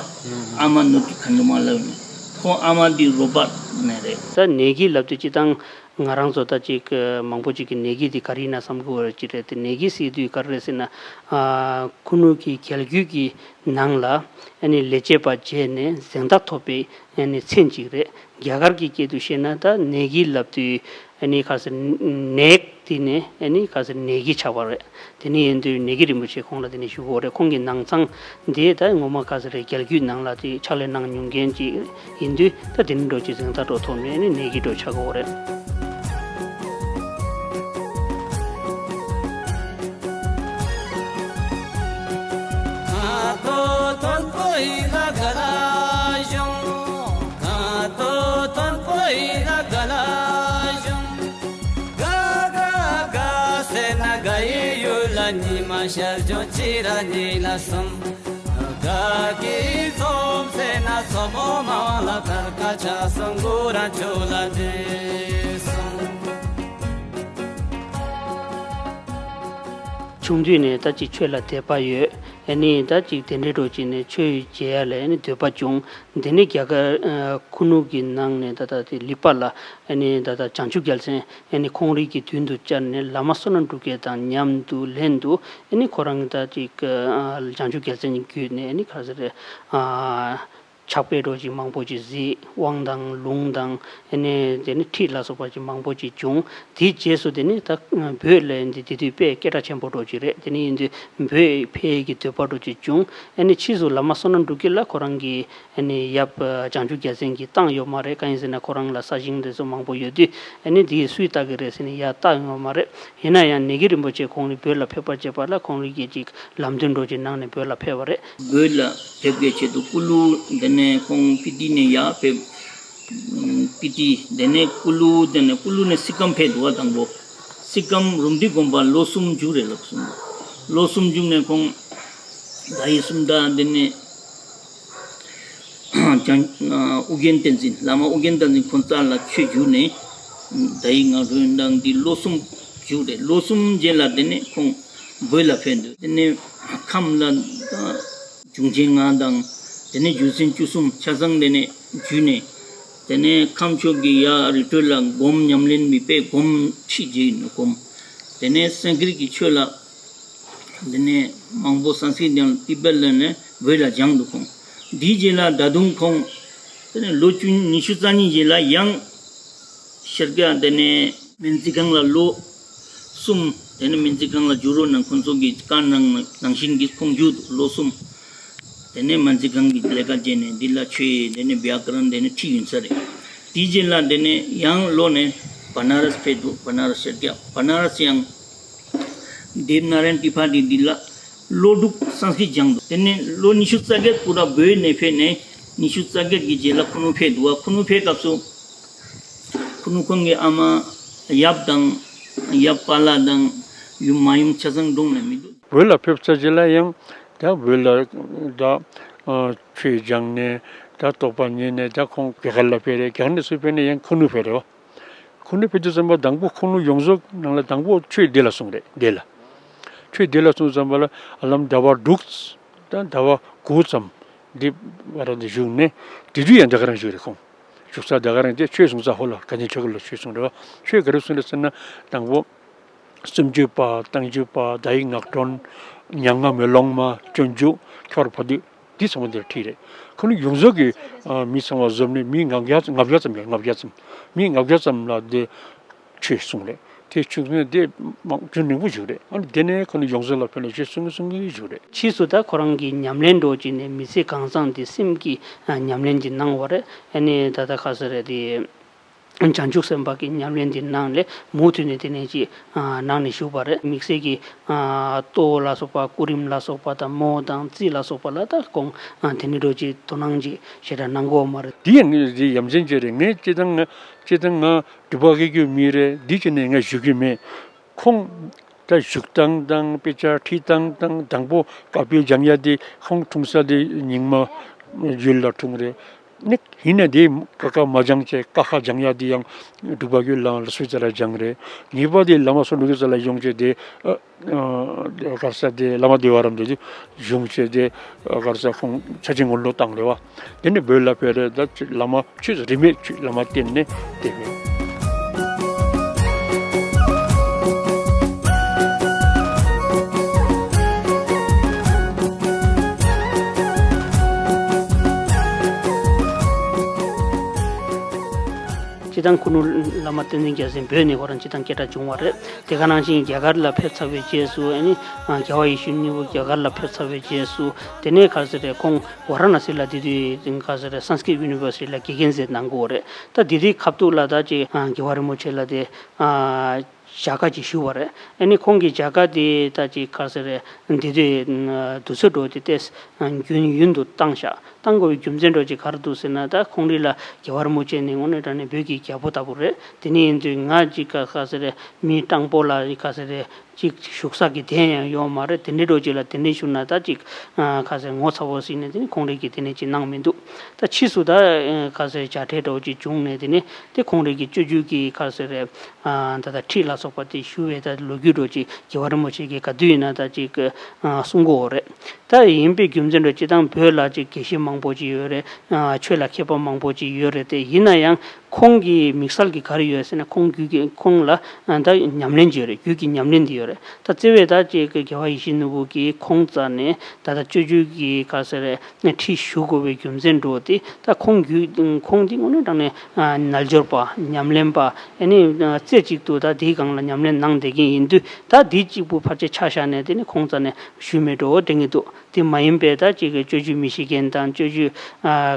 ཨ་མ་ནོར་གྱི་ཁ་འགྲོ་མ་ལབ་ནས། ཁོ་ཨ་མ་འདི་རོ་པ་ནས་རེད། ད་ནེ་གི་ལབ་དུས་སྤྱིར་བཏང་ང་རང་ཚོ་ད་ཅིག་མང་པོ་ཅིག་གི་ནེ་གི་འདི་ག་རེ་ཡིན་ན་བསམ་གི་ཡོད་རེད། ཅིག་རེད་དེ། ནེ་གི་ཟེར་དུས་ག་རེ་རེད་ཟེར་ན། ཨ་ཁུ་ནུ་གི་རྒྱལ་རྒྱུད་ཀྱི་ནང་ལ་ཨ་ནི་ལས་བྱེད་པ་བྱས་ནས་གཟེངས་རྟགས་ཐོབ་པའི་ཨ་ནི་མཚན་ཅིག་རེད། རྒྱ་གར་གྱི་སྐད་དུ་བཤད་ན་ད་ནེ་གི་ལབ་དུས་ཨ་ནི་ག་ཟེར་ནེག་དེ་ནས་ཨ་ནི་ག་ཟེར་ནད་ཀྱི་ཆགས་པ་རེད། དེ་ནས་ཡིན་དུས་ནད་ཀྱི་རིན་པོ་ཆེ་ཁོང་ལ་དེ་ནས་ཞུ་དགོས་རེད། ཁོང་གི་ནང་ཚང་དེ་ད་ངོ་མ་ག་ཟེར་རེད། རྒྱལ་རྒྱུད་ནང་ལ་དེ་ཕྱག་ལས་གནང་མྱོང་མཁན་ཅིག་ཡིན་དུས་ད་དེ་ནས་འགྲོ་ཅིག་གཟེངས་རྟགས་འགྲོ་ཐོབ་ནས་ཨ་ནི་ནད་ཀྱི་འགྲོ་ཆགས་དགོས་རེད། ང་ཏོ་མཐོན་པོ་ཡི་ལ་ག་ལ་ཞོང་། ང་ཏོ་མཐོན་པོ་ཡི་ལ་ག་ལ་ཞོང་། ག་ག་ག་ཟེར་ན་ག་ཡི་ཡུལ་ལ་ཉི་མ་ཤར་ལྗོངས་ཅི་ར་ཉི་ལ་སོང་། ག་གི་ཚོམ་ཟེར་ན་སོ་མོ་མ་ལ་ཀར་ཀ་ཆ་སོང་གུ་ར་ཆུ་ལ་འདི་སོང་། ཆུང་དུས་ནས་ད་ཅིག་ཆོས་ལ་དད་པ་ཡོད། ཨ་ནི་ད་ཅིག་དེ་འདྲའི་འགྲོ་ཅིག་ནས་ཆོས་མཇལ་ཡ་ལ་ཨ་ནི་འདོད་པ་བྱུང་། དེ་ནས་རྒྱ་གར་ཨ་ཁུ་ནུ་གི་ནང་ནས་ད་ད་དེ་ལི་པ་ལ་ཨ་ནི་ད་ད་བྱང་ཆུབ་རྒྱལ་མཚན་ཨ་ནི་ཁོང་རིགས་ཀྱི་མདུན་དུ་བཅར་ནས་བླ་མ་བསོད་ནམས་འབྲུག་རྒྱལ་དང་མཉམ་དུ་ལྷན་དུ་ཨ་ནི་ཁོ་རང་གི་ད་ཅིག་ཨ་བྱང་ཆུབ་རྒྱལ་མཚན་གྱི་བརྒྱུད་ནས་ཨ་ནི་ག་ཟེར་རེད། ཨ་ཕྱག་དཔེ་འདྲ་ཅིག་མང་པོ་ཅིག་གཟིགས། དབང་དང་ལུང་དང་ཨ་ནི་དེ་ནི་ཁྲིད་ལ་སོགས་པ་ཅིག་མང་པོ་ཅིག་བྱུང་། དེའི་རྗེས་སུ་དེ་ནི་ད་བོད་ལ་ཡིན་དུས་དེ་དུས་དཔེ་སྐད་གྲགས་ཆེན་པོ་འདྲ་ཅིག་རེད། དེ་ནི་ཡིན་དུས་བོད་ཕེབས་ཀྱི་འདོད་པ་འདྲ་ཅིག་བྱུང་། ཨ་ནི་ཕྱིས་སུ་བླ་མ་བསོད་ནམས་འབྲུག་རྒྱལ་ལ་ཁོ་རང་གིས་ཨ་ནི་ཡབ་བྱང་ཆུབ་རྒྱལ་མཚན་གྱིས་བཏང་ཡོད་མ་རེད། གང་ཡིན་ཟེར་ན་ཁོ་རང་ལ་ས་ཞིང་དེ་ཚོ་མང་པོ་ཡོད་དུས་ཨ་ནི་དེ་སུས་བལྟ་གི་རེད་ཟེར་ནས་ཡར་བཏང་ཡོད་མ་རེད། ཡིན་ན་ཡང་ནེ་གི་རིན་པོ་ཆེ་ཁོང་རིགས་བོད་ལ་ཕེབས་པར་བྱེད་པ་ལ་ཁོང་རིགས་ཀྱིས་ཅིག་ལམ་སྟོན་འདྲ་ཅིག་གནང་ནས་བོད་ལ་ཕེབས་པ་རེད། བོད་ལ་ཕེབས་པའི་ཆེད་དུ་ཀུ་ལུ་དེ་ནས་ཁོང་སྤི་ཏི་ནས་ཡར་ཕེབས། སྤི་ཏི་དེ་ནས་ཀུ་ལུ་དེ་ནས་ཀུ་ལུ་ནས་སི་ཀམ་ཕེབས་འདུག་བ། དང་པོ་སི་ཀམ་རུམ་བཏེག་དགོན་པ་ལོ་གསུམ་བཞུགས་རེད་ལབ་སོང་། ལོ་གསུམ་བཞུགས་ནས་ཁོང་ད་ཡི་སུམ་ད་དེ་ནས་ཀྱང་ཨ་ཨོ་རྒྱན་བསྟན་འཛིན་བླ་མ་ཨོ་རྒྱན་བསྟན་འཛིན་ཁོང་རྩ་ལ་ཆོས་བསྒྱུར་ནས་ད་ཡི་ང་རོའི་འདང་འདི་ལོ་གསུམ་བཞུགས་རེད། ལོ་གསུམ་རྗེས་ལ་དེ་ནས་ཁོང་བོད་ལ་ཕེབས་འདུག་དེ་ནས་ཁམས་ལ་ད་འབྱུང་ཆེན་ལྔ་དང་དེ་ནས་བརྒྱུད་འཛིན་བཅུ་གསུམ་ཆ་ཚང་དེ་ནས་བརྒྱུད་ནས་དེ་ནས་ཁམས་ཕྱོགས་ཀྱི་ཡ་རི་ཁྲོད་ལ་སྒོམ་ཉམས་ལེན་མི་དཔེ་སྒོམ་ཁྲིད་བྱས་ཡིན་ནོ་སྒོམ། དེ་ནས་སན་སྐྲིད་ཀྱི་ཆོས་ལ་དེ་ནས་མང་པོ་སན་སྐྲིད་དང་ཏི་པད་ལ་ནས་བོད་ལ་སྦྱངས་འདུག་ཁོང་། འདིའི་རྗེས་ལ་ད་དུང་ཁོང་དེ་ནས་ལོ་བཅུ་ཉི་ཤུ་རྩ་གཉིས་རྗེས་ལ་ཡང་ཤར་རྒྱག་དེ་ནས་སྨན་རྩིས་ཁང་ལ་ལོ་གསུམ། དེ་ནས་སྨན་རྩིས་ཁང་ལ་བསྒྱུར་རོགས་གནང་ཁོང་ཚོ་གིས་བཀའ་གནང་ནང་བཞིན་གྱི་ཁོང་བསྒྱུར་འདུག་ལོ་གསུམ། དེ་ནས་སྨན་རྩིས་ཁང་གི་ལས་ཀ་བྱས་ནས་འདི་ལ་ཆོས་དེ་ནས་བྱཱ་ཀ་རན་དེ་ནས་ཁྲིད་ཡིན་ས་རེད། དེའི་རྗེས་ལ་དེ་ནས་ཡང་ལོ་ནས་བ་ན་རས་ཕེབས་འདུག་བ་ན་རས་ཤར་རྒྱག་བ་ན་རས་ཡང་དེབ་ན་རན་ཏི་ཕ་ཏི་འདི་ལ་ལོ་དྲུག་སན་སྐྲིད་སྦྱངས་འདུག་དེ་ནས་ལོ་ཉི་ཤུ་རྩ་བརྒྱད་སྐུ་ར་བོད་ནས་ཕེབས་ནས་ཉི་ཤུ་རྩ་བརྒྱད་ཀྱི་རྗེས་ལ་ཁུ་ནུ་ཕེབས་འདུག་བ། ཁུ་ནུ་ཕེབས་སྐབས་སུ་ཁུ་ནུ་ཁོང་གི་ཨ་མ་ཡབ་དང་ཡབ་པཱ་ལགས་དང་ཡུམ་མ་ཡུམ་ཆ་ཚང་གྲོངས་ནས་མི་འདུག་བོད་ལ་ཕེབས་ཚར་རྗེས་ལ་ཡང་ད་བོད་ལ་ད་ཨ་ཆོས་སྦྱངས་ནས་ད་རྟོགས་པ་རྙེད་ནས་ད་ཁོང་རྒྱ་གར་ལ་ཕེབས་རེད། རྒྱ་གར་ནས་ཚུར་ཕེབས་ནས་ཡང་ཁུ་ནུ་ཕེབས་རེད་བ། ཁུ་ནུ་ཕེབས་དུས་ཙམ་པ་དང་པོ་ཁུ་ནུ་ཡོངས་རྫོགས་ནང་ལ་དང་པོ་ཆོས་སྡེ་ལ་སོང་རེད། སྡེ་ལ་ཆོས་སྡེ་ལ་སོང་ཙམ་པ་ལ་ཨ་ལམ་ཟླ་བ་དྲུག་ད་ཟླ་བ་དགུ་ཙམ་འདི་བར་དུ་བཞུགས་ནས་དེ་དུས་ཡང་རྒྱ་གར་རང་བཞུགས་རེད་ཁོང་། བཞུགས་ས་རྒྱ་གར་རང་དེ་ཆོས་གསུང་ས་ཧོ་ལ་ག་ནི་ཆོས་ག་ལ་ཆོས་གསུང་རེད་བ། ཆོས་ག་རེ་གསུང་རེད་ཟེར་ན་དང་པོ་སུམ་ཅུ་པ་བརྟན་བཞུགས་པ་ཟླ་ཡི་ངག་སྒྲོན་མྱ་ངམ་མེ་ལོང་མ་སྤྱོད་འཇུག་ཁྱད་པར་འཕགས་བསྡུས་འདི་ཚང་མ་འདིར་ཁྲིད་རེད། ཁོ་ནི་ཡོངས་རྫོགས་ཀྱི་ཨ་མི་ཚང་མ་བཟོས་ནས་མི་ལྔ་བརྒྱ་ལྔ་བརྒྱ་ཙམ་ཡོད། ལྔ་བརྒྱ་ཙམ་མི་ལྔ་བརྒྱ་ཙམ་ལ་འདི་ཆོས་གསུངས་རེད། དེ་ཆོས་གསུངས་དེ་མང་རྒྱུན་རིང་པོ་བཞུགས་རེད། ཨ་ནི་དེ་ནས་ཁོ་ནི་ཡོངས་རྫོགས་ལ་ཕེབས་ནས་ཆོས་གསུང་གི་གསུང་གི་བཞུགས་རེད། ཕྱིས་སུ་ད་ཁོ་རང་གིས་ཉམས་ལེན་འདྲ་བྱས་ནས་མི་ཚེ་གང་བཟང་དེ་སེམས་ཀྱི་ཨ་ཉམས་ལེན་གྱི་གནང་བ་རེད། ཨ་ནི་ད་ལྟ་ཁ་ས་རེད་དེ། བྱང་ཆུབ་སེམས་དཔའ་གི་ཉམས་ལེན་འདི་གནང་ལས་མུ་མཐུད་ནས་དེ་ནས་ཅིག་ཨ་གནང་ནས་བཞུགས་པ་རེད། དམིགས་བསལ་གྱི་ཨ་ལྟོ་ལ་སོགས་པ་སྐུ་རིམ་ལ་སོགས་པ་དང་མོ་དང་རྩིས་ལ་སོགས་པ་ལ་ད་ཁོང་ཨ་དེ་ནས་འདྲ་ཅིག་དོ་སྣང་ཅིག་ཞེ་དྲག་གནང་གི་ཡོད་མ་རེད། དེ་ཡང་ངས་དེ་ཡ་མཚན་ཅིག་རེད། ངས་སྤྱིར་བཏང་ང་སྤྱིར་བཏང་ང་འབྲུག་པ་སྐད་སྒྱུར་མི་རེད། འདི་བྱས་ནས་ངས་ཞུ་གི་མེད། ཁོང་ད་བཞུགས་སྟངས་དང་དཔེ་ཆ་ཁྲིད་སྟངས་དང་དང་པོ་བཀའ་པོད་སྦྱང་ཡ་དེ་ཁོང་འཁྲུངས་ས་དེ་རྙིང་མ་ཡུལ་ལ་འཁྲུངས་རེད། ནི་ཡིན་ན་དེ་ཀ་ཁ་མ་སྦྱངས་བྱས་ཀ་ཁ་སྦྱང་ཡ་དེ་ཡང་འབྲུག་པ་ཡུལ་ལའང་ལ་སུ་ཙ་ར་སྦྱངས་རེད། ངེས་པ་དེ་བླ་མ་སོ་འབྲུག་ཡུལ་ལ་ཡོང་བྱས་དེ་ཨ་ཨ་ག་རེ་ཟེར་དེ་བླ་མ་བདེ་བ་རབ་འདི་བྱུང་བྱས་དེ་ག་རེ་ཟེར་ཁོང་ཆ་ཆེན་ངོ་ལོག་བཏང་རེད་བ། དེ་ནི་བོད་ལ་ཕེབས་རེད། ད་བླ་མ་ཆོས་རིས་མེད་ཆོས་བླ་མ་བསྟེན་ནས་བསྡད་པས། སྤྱིར་ ཡང་ཁུ་ནུ་བླ་མ་བསྟན་འཛིན་རྒྱལ་མཚན་བོད་ནས་ཁོ་རང་སྤྱིར་བཏང་སྐད་གྲགས་བྱུང་བ་རེད། དེ་ག་ནང་བཞིན་རྒྱ་གར་ལ་ཕེབས་ཚར་བའི་རྗེས་སུ་ཨ་ནི་རྒྱལ་བ་ཡིད་བཞིན་ནོར་བུ་རྒྱ་གར་ལ་ཕེབས་ཚར་བའི་རྗེས་སུ་དེ་ནས་ག་ཟེར་རེད། ཁོང་ཝཱ་ར་ཎ་སི་ལ་དེ་དུས་ག་ཟེར་རེད། Sanskrit University ལ་དགེ་རྒན་ཟེར་གནང་གི་ཡོད་རེད། ད་དེ་དུས་ཁ་ཐུག་ལ་ད་ཅིག་རྒྱལ་བ་རིན་པོ་ཆེ་ལ་དེ་མཇལ་ཁ་ཅིག་ཞུས་པ་རེད། ཨ་ནི་ཁོང་གི་མཇལ་ཁ་དེ་ད་ཅིག་ག་ཟེར་རེད། དེ་དུས་དུས་ཚོད་འགྲོ་དེ་ཏོག་ཙམ་རྒྱུན་ཡུན་དུ་བཏང་ཤག་བཏང་དགོས་པའི་རྒྱུ་མཚན་འདྲ་ཅིག་ག་རེ་འདུག་ཟེར་ན། ད་ཁོང་རང་ལ་རྒྱལ་བ་རིན་པོ་ཆེ་ནི་དངོས་གནས་དྲང་གནས་བོད་ཀྱི་རྒྱལ་པོ་ལྟ་བུ་རེད། དེ་ནས་ཡིན་དུས་ང་ཅིག་ག་ག་ཟེར་རེད། མི་སྤྲང་པོ་ལ་ག་ཟེར་རེད། ཅིག་བཞུགས་ས་གི་གདན་ཡང་ཡོད་མ་རེད། དེ་འདྲའི་འདྲ་ཅིག་ལ་དེ་འདྲའི་བཞུགས་ན་ད་ཅིག་ག་ཟེར་ངོ་ཚ་བོ་ཟིག་ནས་དེ་ནས་ཁོང་རང་གིས་དེ་ནས་ཅིག་གནང་མི་འདུག་ད་ཕྱིས་སུ་ད་ག་ཟེར་མཇལ་འཕྲད་འདྲ་ཅིག་བྱུང་ནས་དེ་ནས་དེ་ཁོང་རང་གི་སྤྱོད་བརྒྱུད་ཀྱི་ག་ཟེར་རེད། ད་ལྟ་ཁྲིད་ལ་སོགས་པ་དེ་ཞུ་བའི་ད་ལོ་རྒྱུས་འདྲ་ཅིག་རྒྱལ་བ་རིན་པོ་ཆེ་གིས་ག་དུས་ཡིན་ན་ད་ཅིག་གསུང་གི་ཡོད་རེད། ད་ཡིན་པའི་རྒྱུ་མཚན་འདྲ་ཅིག་དང་བོད་ལ་ཅིག་དགེ་བཤེས་མང་པོ་ཅིག་ཡོད་རེད། ཆོས་ལ་མཁས་པ་མང་པོ་ཅིག་ཡོད་རེད། དེ་ཡིན་ན་ཡང་ཁོང་གི་དམིགས་བསལ་གྱི་ག་རེ་ཡོད་ཟེར་ན། ཁོང་རྒྱུད་ཀྱི་ཁོང་ལ་ད་ཉམས་ལེན་ཅིག་ཡོད་རེད། རྒྱུད་ཀྱི་ཉམས་ལེན་དེ་ཡོད་རེད། ད་བརྩེ་བའི་ད་ཅིག་རྒྱལ་བ་ཡིད་བཞིན་ནོར་བུ་གིས་ཁོང་རྩ་ནས་ད་ལྟ་སྤྱོད་བརྒྱུད་ཀྱི་ག་ཟེར་རེད། ཁྲིད་ཞུ་དགོས་པའི་རྒྱུ་མཚན་འདྲ་དེ་ད་ཁོང་རྒྱུད་ཁོང་དེ་དངོས་གནས་དྲང་གནས་རྣལ་འབྱོར་པ་ཉམས་ལེན་པ། ཨ་ནི་རྩེ་གཅིག་ཏུ་ད་དེའི་སྒང་ལ་ཉམས་ལེན་གནང་བསྡད་མཁན་ཡིན་དུས། ད་དེ་གཅིག་པུ་ཕལ་ཆེར་ཆ་བཞག་ནས་དེ་ནི་ཁོང་རྩ་ནས་ཞུས་མེད་འགྲོ་དྲན་གྱི་འདུག་དེ་མ་ཡིན་པའི་ད་ཅིག་གི་སྤྱོད་བརྒྱུད་མི་ཤེས་མཁན་དང་། སྤྱོད་བརྒྱུད་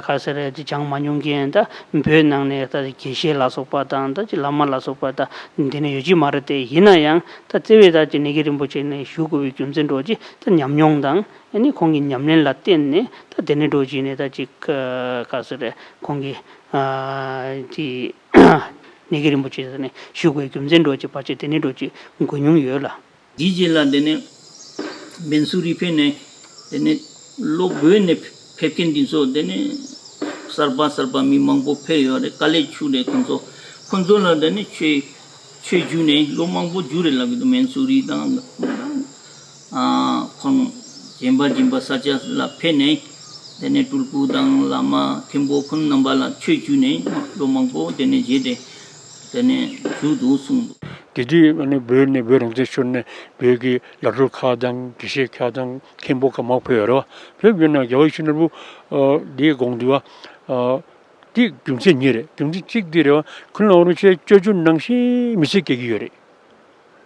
ག་ཟེར་རེད། དེ་སྦྱང་མ་མྱོང་མཁན། ད་བོད་ནང་ནས་ད་དགེ་བཤེས་ལ་སོགས་པ་དང་། ད་ཅིག་བླ་མ་ལ་སོགས་པ་ད་འདི་ནས་ཡོད་ཀྱི་མ་རེད། དེ་ཡིན་ན་ཡང་ད་བརྩེ་བའི་ད་ཅིག་གནས་བརྒྱུད་རིན་པོ་ཆེ་ནས་ཞུ་དགོས་པའི་རྒྱུ་མཚན་འདྲ་ཅིག་ད་ཉམས་མྱོང་དང་། ཨ་ནི་ཁོང་གི་ཉམས་ལེན་ལ་བརྟེན་ནས་ད་དེ་ནས་འདྲ་བྱས་ནས་ད་ཅིག་ག་ཟེར་རེད། ཁོང་གི་དེ་གནས་བརྒྱུད་རིན་པོ་ཆེ་ནས་ཞུ་དགོས་རྒྱུ་མཚན་འདྲ་ཅིག་ཕལ་ཆེར་དེ་ནས་འདྲ་ཅིག་གོ་མྱོང་ཡོད་ལ། དེའི་རྗེས་ལ་དེ་ནས་མན་སུ་རི་ཕེབས་ནས། དེ་ནས་ལོ་བོད་ནས་ཕེབས་མཁན་འདི་ཚོ་དེ་ནས་གསར་པ་གསར་པ་མི་མང་པོ་ཕེབས་ཡོད་རེད། དཀའ་ལས་ཞུགས་རེད། ཁོང་ཚོ་ཁོང་ཚོ་ལ་དེ་ནས་ཆོས་ཆོས་བསྒྱུར་ནས་ལོ་མང་པོ་བསྒྱུར་རེད་ལབ་ཀྱི་འདུག་མན་སུ་རི་དང་། ཨ་ཁོང་གཞན་པ་གཞན་པ་ས་ཆ་ལ་ཕེབས་ནས། དེ་ནས་སྤྲུལ་སྐུ་དང་བླ་མ་མཁན་པོ་ཁོང་རྣམ་པ་ལ་ཆོས་བསྒྱུར་ནས་ལོ་མང་པོ་དེ་ནས་བཞེས་ཏེ་དེ་ནས་བཞུགས་འདུག་གསུངས་འདུག་དེ་དུས་ཨ་ནི་བོད་ནས་བོད་རང་བཙན་ཤོར་ནས་བོད་ཀྱི་བླ་སྤྲུལ་ཁག་དང་དགེ་བཤེས་ཁག་དང་མཁན་པོ་ཁག་མང་པོ་ཕེབས་ཡོད་རེད་བ། ཕེབས་ཡོད་ན་རྒྱལ་བ་ཡིད་བཞིན་ནོར་བུ་འདིའི་དགོངས་འདུག་བ། དེ་རྒྱུ་མཚན་གཉིས་རེད། རྒྱུ་མཚན་གཅིག་འདི་རེད་བ། ཁོང་རང་རིན་པོ་ཆེ་སྤྱོད་བརྒྱུད་ནང་བཞིན་མི་ཚེ་སྐྱེལ་གྱི་ཡོད་རེད།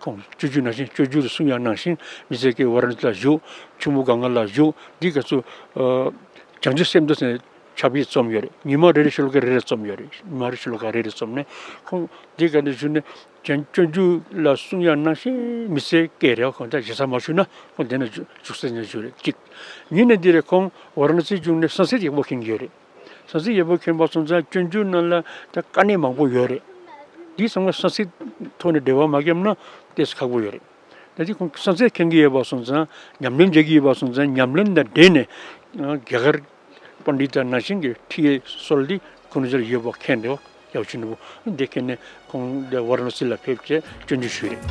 ཁོང་སྤྱོད་བརྒྱུད་ནང་བཞིན་སྤྱོད་བརྒྱུད་གསུང་ཡག་ནང་བཞིན་མི་ཚེ་སྐྱེལ། ཝཱ་ར་ཎ་སི་ལ་བཞུགས། ཆུ་མོ་གངྒཱ་ལ་བཞུགས། འདི་ག་ཚོད་བྱང་ཆུབ་སེམས་མདོ་ཟེར་ཕྱག་དཔེ་རྩོམ་ཡོད་རེད། ཉི་མ་རེ་རེ་ཤོ་ལོ་ཀ་རེ་རེ་རྩོམ་ཡོད་རེད། ཉི་མ་རེ་ཤོ་ལོ་ཀ་རེ་རེ་རྩོམ་ནས་ཁོང་འདི་ག་ནས་བཞུགས་ནས་སྤྱོད་བརྒྱུད་ལ་གསུང་ཡག་ནང་བཞིན་མི་ཚེ་སྐྱེལ་རེད། ཁོང་ད་ཞེ་ས་མ་ཞུས་ན་ཁོང་དེ་ན་བཞུགས་ས་ནས་བཞུགས་རེད། གཅིག་གཉིས་ནས་འདི་རེད། ཁོང་ཝཱ་ར་ཎ་སི་བྱུང་ནས་སངས་རྒྱས་ཡག་པོ་མཁྱེན་གྱི་ཡོད་རེད། སངས་རྒྱས་ཡག་པོ་མཁྱེན་པ་སོང་ཙང་སྤྱོད་བརྒྱུད་ནང་ལ་ད་དཀའ་གནད་མང་པོ་ཡོད་རེད། འདི་ཚང་མ་སངས་རྒྱས་ཐོག་ནས་འབྲེལ་བ་མ་བརྒྱབ་ན་ཏོག་ཙམ་ཁག་པོ་ཡོད་རེད། ད་ཅི་ཁོང་སངས་རྒྱས་མཁྱེན་གྱི་ཡོད་པ་སོང་ཙང་། ཉམས་ལེན་བྱེད་ཀྱི་ཡོད་པ་སོང་ཙང་། ཉམས་ལེན་དང་འབྲེལ་ནས་རྒྱ་གར་པཎྜི་ཏ་ནང་བཞིན་གྱི་ཁྲིད་ཡས་སྲོལ་འདི་ཁོང་ཚོར་ཡོད་པ་མཁྱེན་འདུག་རྒྱལ་བ་ཡིད་བཞིན་ནོར་བུ་འདི་མཁྱེན་ནས་ཁོང་འདི་ཝཱ་ར་ཎ་སི་ལ་ཕེབས་བྱས་སྤྱོད་བརྒྱུད་ཞུས་རེད།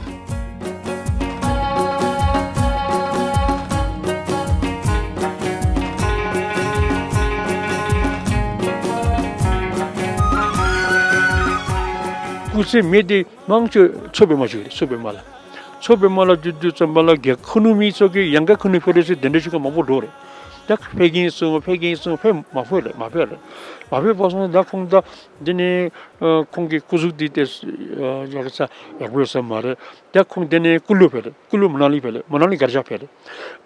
སྐུ་ཚེ་མི་དེ་མང་ཆེ་མཚོ་པདྨ་ཞིག་རེད། མཚོ་པདྨ་ལ། མཚོ་པདྨ་ལ་བསྒྱུར་དུས་ཙམ་པ་ལ་རྒྱ་ཁུ་ནུ་མི་ཚོ་གིས་ཡང་བསྐྱར་ཁུ་ནུ་ཕེབས་རོགས་ཟེར་གདན་འདྲེན་ཞུ་མཁན་མང་པོ་འགྲོ་རེད། ད་ཕེབས་ཀྱིན་སོང་། ཕེབས་ཀྱིན་སོང་། ཕེབས་མ་ཕོད་རེད། མ་ཕེབས་རེད། མ་ཕེབས་པ་སོང་ད་ཁོང་ད་འདི་ནས་ཁོང་གི་སྐུ་གཟུགས་འདི་དེ་ཡག་ས་ཡག་པོ་ཡོད་ས་མ་རེད། ད་ཁོང་འདི་ནས་ཀུ་ལུ་ཕེབས་རེད། ཀུ་ལུ་མ་ན་ལི་ཕེབས་རེད། མ་ན་ལི་གར་ཞག་ཕེབས་རེད།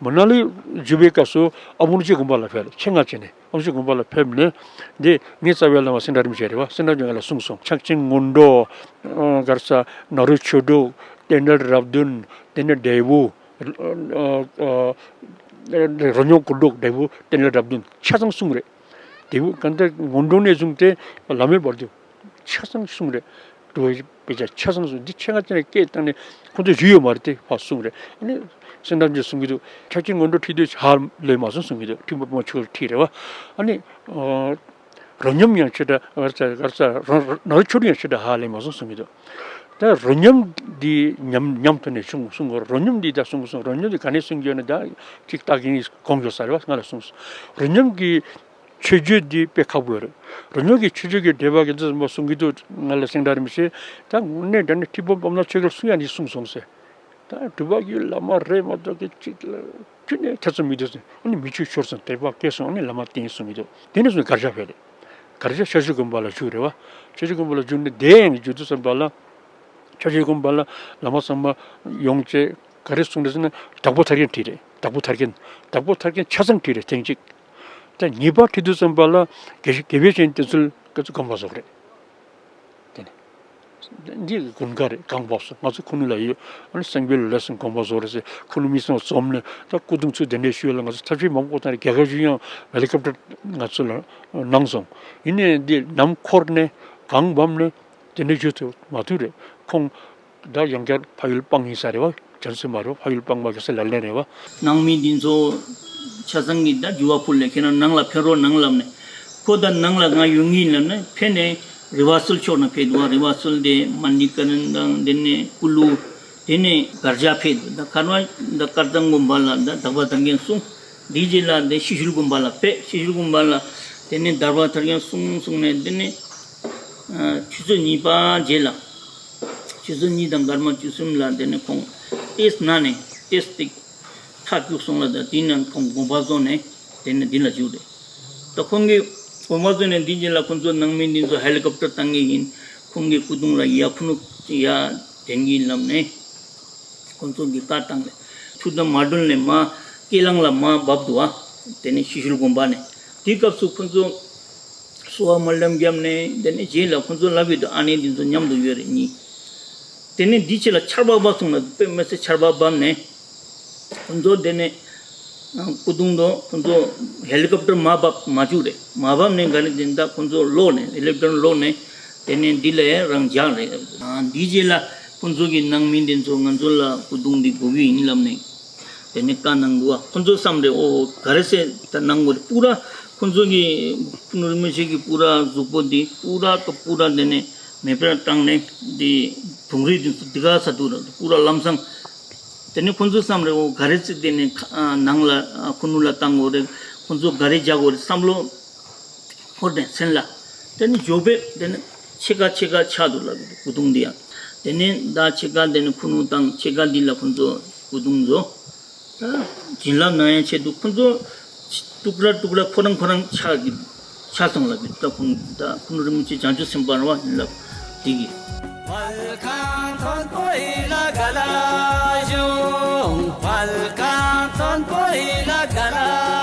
མ་ན་ལི་བཞུགས་པའི་སྐབས་སུ་ཨ་མོ་རི་ཅི་དགོན་པ་ལ་ཕེབས་རེད། ཆེད་མངགས་བྱས་ནས། ཨ་མོ་རི་ཅི་དགོན་པ་ལ་ཕེབས་ནས་འདི་ངའི་རྩ་བའི་བླ་མ་སེང་བྲག་རིན་པོ་ཆེ་རེད་བ། སེང་བྲག་རིན་པོ་ཆེ་ང་ལ་གསུངས་སོང་། ཕྱག་ཆེན་སྔོན་འགྲོ། གར་ས་ནཱ་རོ་ཆོས་དྲུག་རྟེན་འབྲེལ་རབ་བདུན། རྟེན་འབྲེལ་འབྲས་བུ། རོ་སྙོམས་སྐོར་དྲུག་འབྲས་བུ། རྟེན་འབྲེལ་རབ་བདུན་ཆ་ཚང་གསུངས་རེད། འབྲས་བུ་གང་ལྟར་སྔོན་འགྲོ་ནས་བཟུང་སྟེ་བླ་མའི་བར་དུ་ཆ་ཚང་གསུངས་རེད། དྲི་བ་དཔེ་ཆ་ཆ་ཚང་གསུངས། འདི་ཆེད་མངགས་བྱས་ནས་སྐད་བཏང་ནས་ཁོང་ཚོས་ཞུས་ཡོད་མ་རེད་དེ་ཕར་གསུངས་རེད། ཨ་ནི་སེང་བྲག་རིན་པོ་ཆེས་གསུང་གི་འདུག་ཕྱག་ཆེན་སྔོན་འགྲོ་ཁྲིད་དུས་ཧ་ལས་མ་སོང་གསུང་གི་འདུག་ཁྲིད་པ་པདྨ་ཆོས་ཁྲིད་རེད་བ། ཨ་ནི་རོ་སྙོམས་ཡང་ཆེ་དྲགས་གར་ས་གར་ས་རོ་ནཱ་རོ་ཆོས་དྲུག་ཡང་ཆེ་དྲགས་ཧ་ལས་མ་སོང་གསུང་གི་འདུག་ད་རོ་སྙོམས་འདི་ཉམས་ཉམས་ཐོག་ནས་གསུང་གསུང་གོ་རོ་སྙོམས་འདི་ད་གསུང་གསུང་རོ་སྙོམས་འདི་ག་ནས་གསུང་གི་ཡོད་ན་ད་ཅིག་ལྟ་གིན་གོམས་ཡོད་ས་རེད་བ། ང་ལ་གསུངས་སོང་། རོ་སྙོམས་ཀྱི་མཆོད་བརྗོད་འདི་དཔེ་ཁག་པོ་ཡོད་རེད། རོ་སྙོམས་ཀྱི་མཆོད་བརྗོད་ཀྱི་འགྲེལ་པ་གི་འདི་ཙམ་པ་གསུང་གི་འདུག་ང་ལ་སེང་བྲག་རིན་པོ་ཆེས་ད་དངོས་གནས་དྲང་གནས་ཁྲིད་པ་པདྨ་ཆོས་རྒྱལ་གསུང་ཡག་འདི་གསུངས་སོང་ཟེར། ད་སྒྲུབ་པ་གི་བླ་མ་རེད་མ་གཏོགས་ཀྱི་གཅིག་ལ་ཁྱོན་ནས་ཐེ་ཚོམ་མི་འདུག་ཟེར། ཨ་ནི་མི་ཆོས་ཤོར་སོང་། དད་པ་སྐྱེས་སོང་། ཨ་ནི་བླ་མ་བསྟེན་གསུང་གི་འདུག་དེ་ནས་བཟུང་གར་ཞག་ཕེབས་རེད། གར་ཞ་ཤ་ཤུ་དགོན་པ་ལ་བཞུགས་རེད་བ། ཤ་ཤུ་དགོན་པ་ལ་བཞུགས་ནས་དེ་ཡང་བཞུགས་དུས་ཙམ་པ་ལ། ཤ་ཤུ་དགོན་པ་ལ་བླ་མ་ཚང་མ་ཡོང་བྱས་ག་རེ་གསུངས་རེད་ཟེར་ན། དྭགས་པོ་ཐར་རྒྱན་བྲིས་རེད། དྭགས་པོ་ཐར་རྒྱན། དྭགས་པོ་ཐར་རྒྱན་ཆ་ཚང་བྲིས་རེད་ཐེངས་གཅིག་ད་གཉིས་པ་བྲིས་དུས་ཙམ་པ་ལ་དགེ་བཤེས་དགེ་བཤེས་གཞན་དེ་ཚོས་ག་ཚོད་དགོངས་པ་རྫོགས་རེད། དེ་ནས་འདི་དགོན་ཁ་རེད། གངས་བབས་སོང་། ང་ཚོ་ཁུ་ནུ་ལ་ཡོད། ཨ་ནི་སེང་བལ་ལ་སོང་དགོངས་པ་རྫོགས་རེད་ཟེར། ཁུ་ནུ་མི་ཚང་འཛོམས་ནས་ད་སྐུ་གདུང་ཚུར་གདན་འདྲེན་ཞུས་ལ། ང་ཚོ་ཐབས་ཤེས་མང་པོ་བཏང་རེད། རྒྱ་གར་གཞུང་ཡང་ཧེ་ལི་ཀོབ་ཊར་ང་ཚོ་ལ་གནང་སོང་། ཡིན་ནའི་འདི་ནམ་འཁོར་ནས་གངས་བབས་ནས་གདན་འདྲེན་ཞུ་ཐུབ་མ་ཐུབ་རེད། ཁོང་ད་ཡང་བསྐྱར་ཕ་ཡུལ་སྤང་ཡིན་ས་རེད་བ། རྒྱ་མཚོ་མ་རེད་བ། ཕ་ཡུལ་སྤང་མ་གི་ས་ལ་ལེན་རེད་བ། ནང་མི་འདི་ཚོ་ཆ་ཚང་གིས་ད་འགྱུར་བ་ཕུལ་ལས། ཁྱེད་རང་ནང་ལ་ཕེབས་རོགས་གནང་ལབ་ནས། ཁོ་ད་ནང་ལ་ང་ཡོང་གི་ཡིན་ལབ་ནས་ཕེབས་ནས་རི་བ་སུལ་ཕྱོགས་ནས་ཕེབས་འདུག་བ། རི་བ་སུལ་དེ་མན་ཌི་ཀ་རན་དང་དེ་ནས་ཀུ་ལུ། དེ་ནས་གར་ཞ་ཕེབས་འདུག་ད་གར་བ་ད་དཀར་གཙང་དགོན་པ་ལ་ད་དག་པ་དང་རྒན་གསུང་། འདིའི་རྗེས་ལ་དེ་ཤི་ཤུལ་དགོན་པ་ལ་ཕེབས། ཤི་ཤུལ་དགོན་པ་ལ་དེ་ནས་དར་བ་ཐར་རྒྱན་གསུང་གསུང་ནས་དེ་ནས་ཨ་ཆུ་ཚོད་གཉིས་པ་རྗེས་ལ། ཆུ་ཚོད་གཉིས་དང་སྐར་མ་བཅུ་གསུམ་ལ་དེ་ནས་ཁོང་ཏེས་ན་ནས་ཏེས་ཏིག་མཐའ་སྐྱུག་སོང་ལ། ད་དེ་ནས་ཁོང་དགོངས་པ་རྫོགས་ནས་དེ་ནས་འདི་ལ་བཞུགས་རེད། ད་ཁོང་གིས་དགོངས་པ་རྫོགས་ནས་འདི་རྗེས་ལ་ཁོང་ཚོ་ནང་མི་འདི་ཚོ་ཧེ་ལི་ཀོབ་ཊར་བཏང་གི་ཡིན། ཁོང་གི་སྐུ་གདུང་ལ་ཡར་ཁུ་ནུ་ཡར་དྲན་གྱི་ལབ་ནས། ཁོང་ཚོ་གིས་བཀའ་བཏང་ལས་ཆུ་དང་མ་སྒྲོན་ལས་མ་སྐྱེ་གླང་ལ་མ་བབས་འདུག་བ། དེ་ནས་ཤི་ཤུལ་དགོན་པ་ནས། དེའི་སྐབས་སུ་ཁོང་ཚོ་གསོལ་བ་སྨོན་ལམ་བརྒྱབ་ནས། དེ་ནས་རྗེས་ལ་ཁོང་ཚོ་ལབ་ཡོད་དུ། ཨ་ནེ་འདི་ཚོ་མཉམ་དུ་ཡོད་རེད་གཉིས། དེ་ནས་འདི་ཕྱི་ལ་ཆར་པ་བབས་སོང་ལ། དཔེ་མི་སྲིད་ཆར་པ་བབས་ནས། ཁོང་ཚོ་དེ་ནས་སྐུ་གདུང་དུ་ཁོང་ཚོ་ཧེ་ལི་ཀོབ་ཊར་མ་བབས་མ་བཅུག་རེད། མ་བབས་ནས་ག་རེ་དེ་ད་ཁོང་ཚོ་ལོག་ནས་ཧེ་ལི་ཀོབ་ཊར་ལོག་ནས་དེ་ནས་འདི་ལ་རང་འཇགས་རེད། འདི་རྗེས་ལ་ཁོང་ཚོ་གི་ནང་མི་འདི་ཚོ་ང་ཚོ་ལ་སྐུ་གདུང་འདི་དགོས་ཀྱི་ཡིན་ལབ་ནས། དེ་ནས་བཀའ་གནང་འདུག་བ། ཁོང་ཚོ་བསམ་རེད། ཨོ་ག་རེ་ཟེར་ད་གནང་དགོས་རེད། པུ་ར་ཁོང་ཚོ་གི་ཁུ་ནུ་རིན་པོ་ཆེ་གི་པུ་ར་གཟུགས་པོ་འདི་པུ་ར་གི་པུ་ར་དེ་ནས་མེ་འཕེན་བཏང་ནས་འདི་དུང་རི་འདི་ཚོ་འདི་ག་ས་འདུག་ར། པུ་ར་ལམ་སང་། དེ་ནས་ཁོང་ཚོ་བསམ་རེད། ཨོ་ག་རེ་ཟེར་དེ་ནས་ནང་ལ་ཁུ་ནུ་ལ་བཏང་དགོས་རེད། ཁོང་ཚོ་ག་རེ་རྒྱག་དགོས་རེད་བསམ་བློ་འཁོར་ནས་སེམས་ལ། དེ་ནས་འཇོག་པས་དེ་ནས་ཕྱེད་ཀ་ཕྱེད་ཀ་ཆགས་འདུག་ལབ་ཀྱི་འདུག་སྐུ་གདུང་འདི་ཡང་། དེ་ནས་ད་ཕྱེད་ཀ་དེ་ནས་ཁུ་ནུ་དང་ཕྱེད་ཀ་འདི་ལ་ཁོང་ཚོ་སྐུ་གདུང་བཟོ། ད་བྱིན་རླབས་གནང་ཡ་ཆེད་དུ་ཁོང་ཚོ་ཏུག་ར་ཏུག་ར་ཁོ་རང་ཁོ་རང་ཆགས་ཀྱི་ཆགས་སོང་ལབ་ཀྱི་འདུག་ད་ཁོང་ད་ཁུ་ནུ་རིན་པོ་ཆེ་བྱང་ཆུབ་སེམས་དཔའ་རེད་བ་ཡིན་ལབ་འདི་གི། བལ་ཁང་མཐོན་པོ་ཡི་ལ་ག་ལ་བཞུགས། བལ་ཁང་མཐོན་པོ་ཡི་ལ་ག་ལ་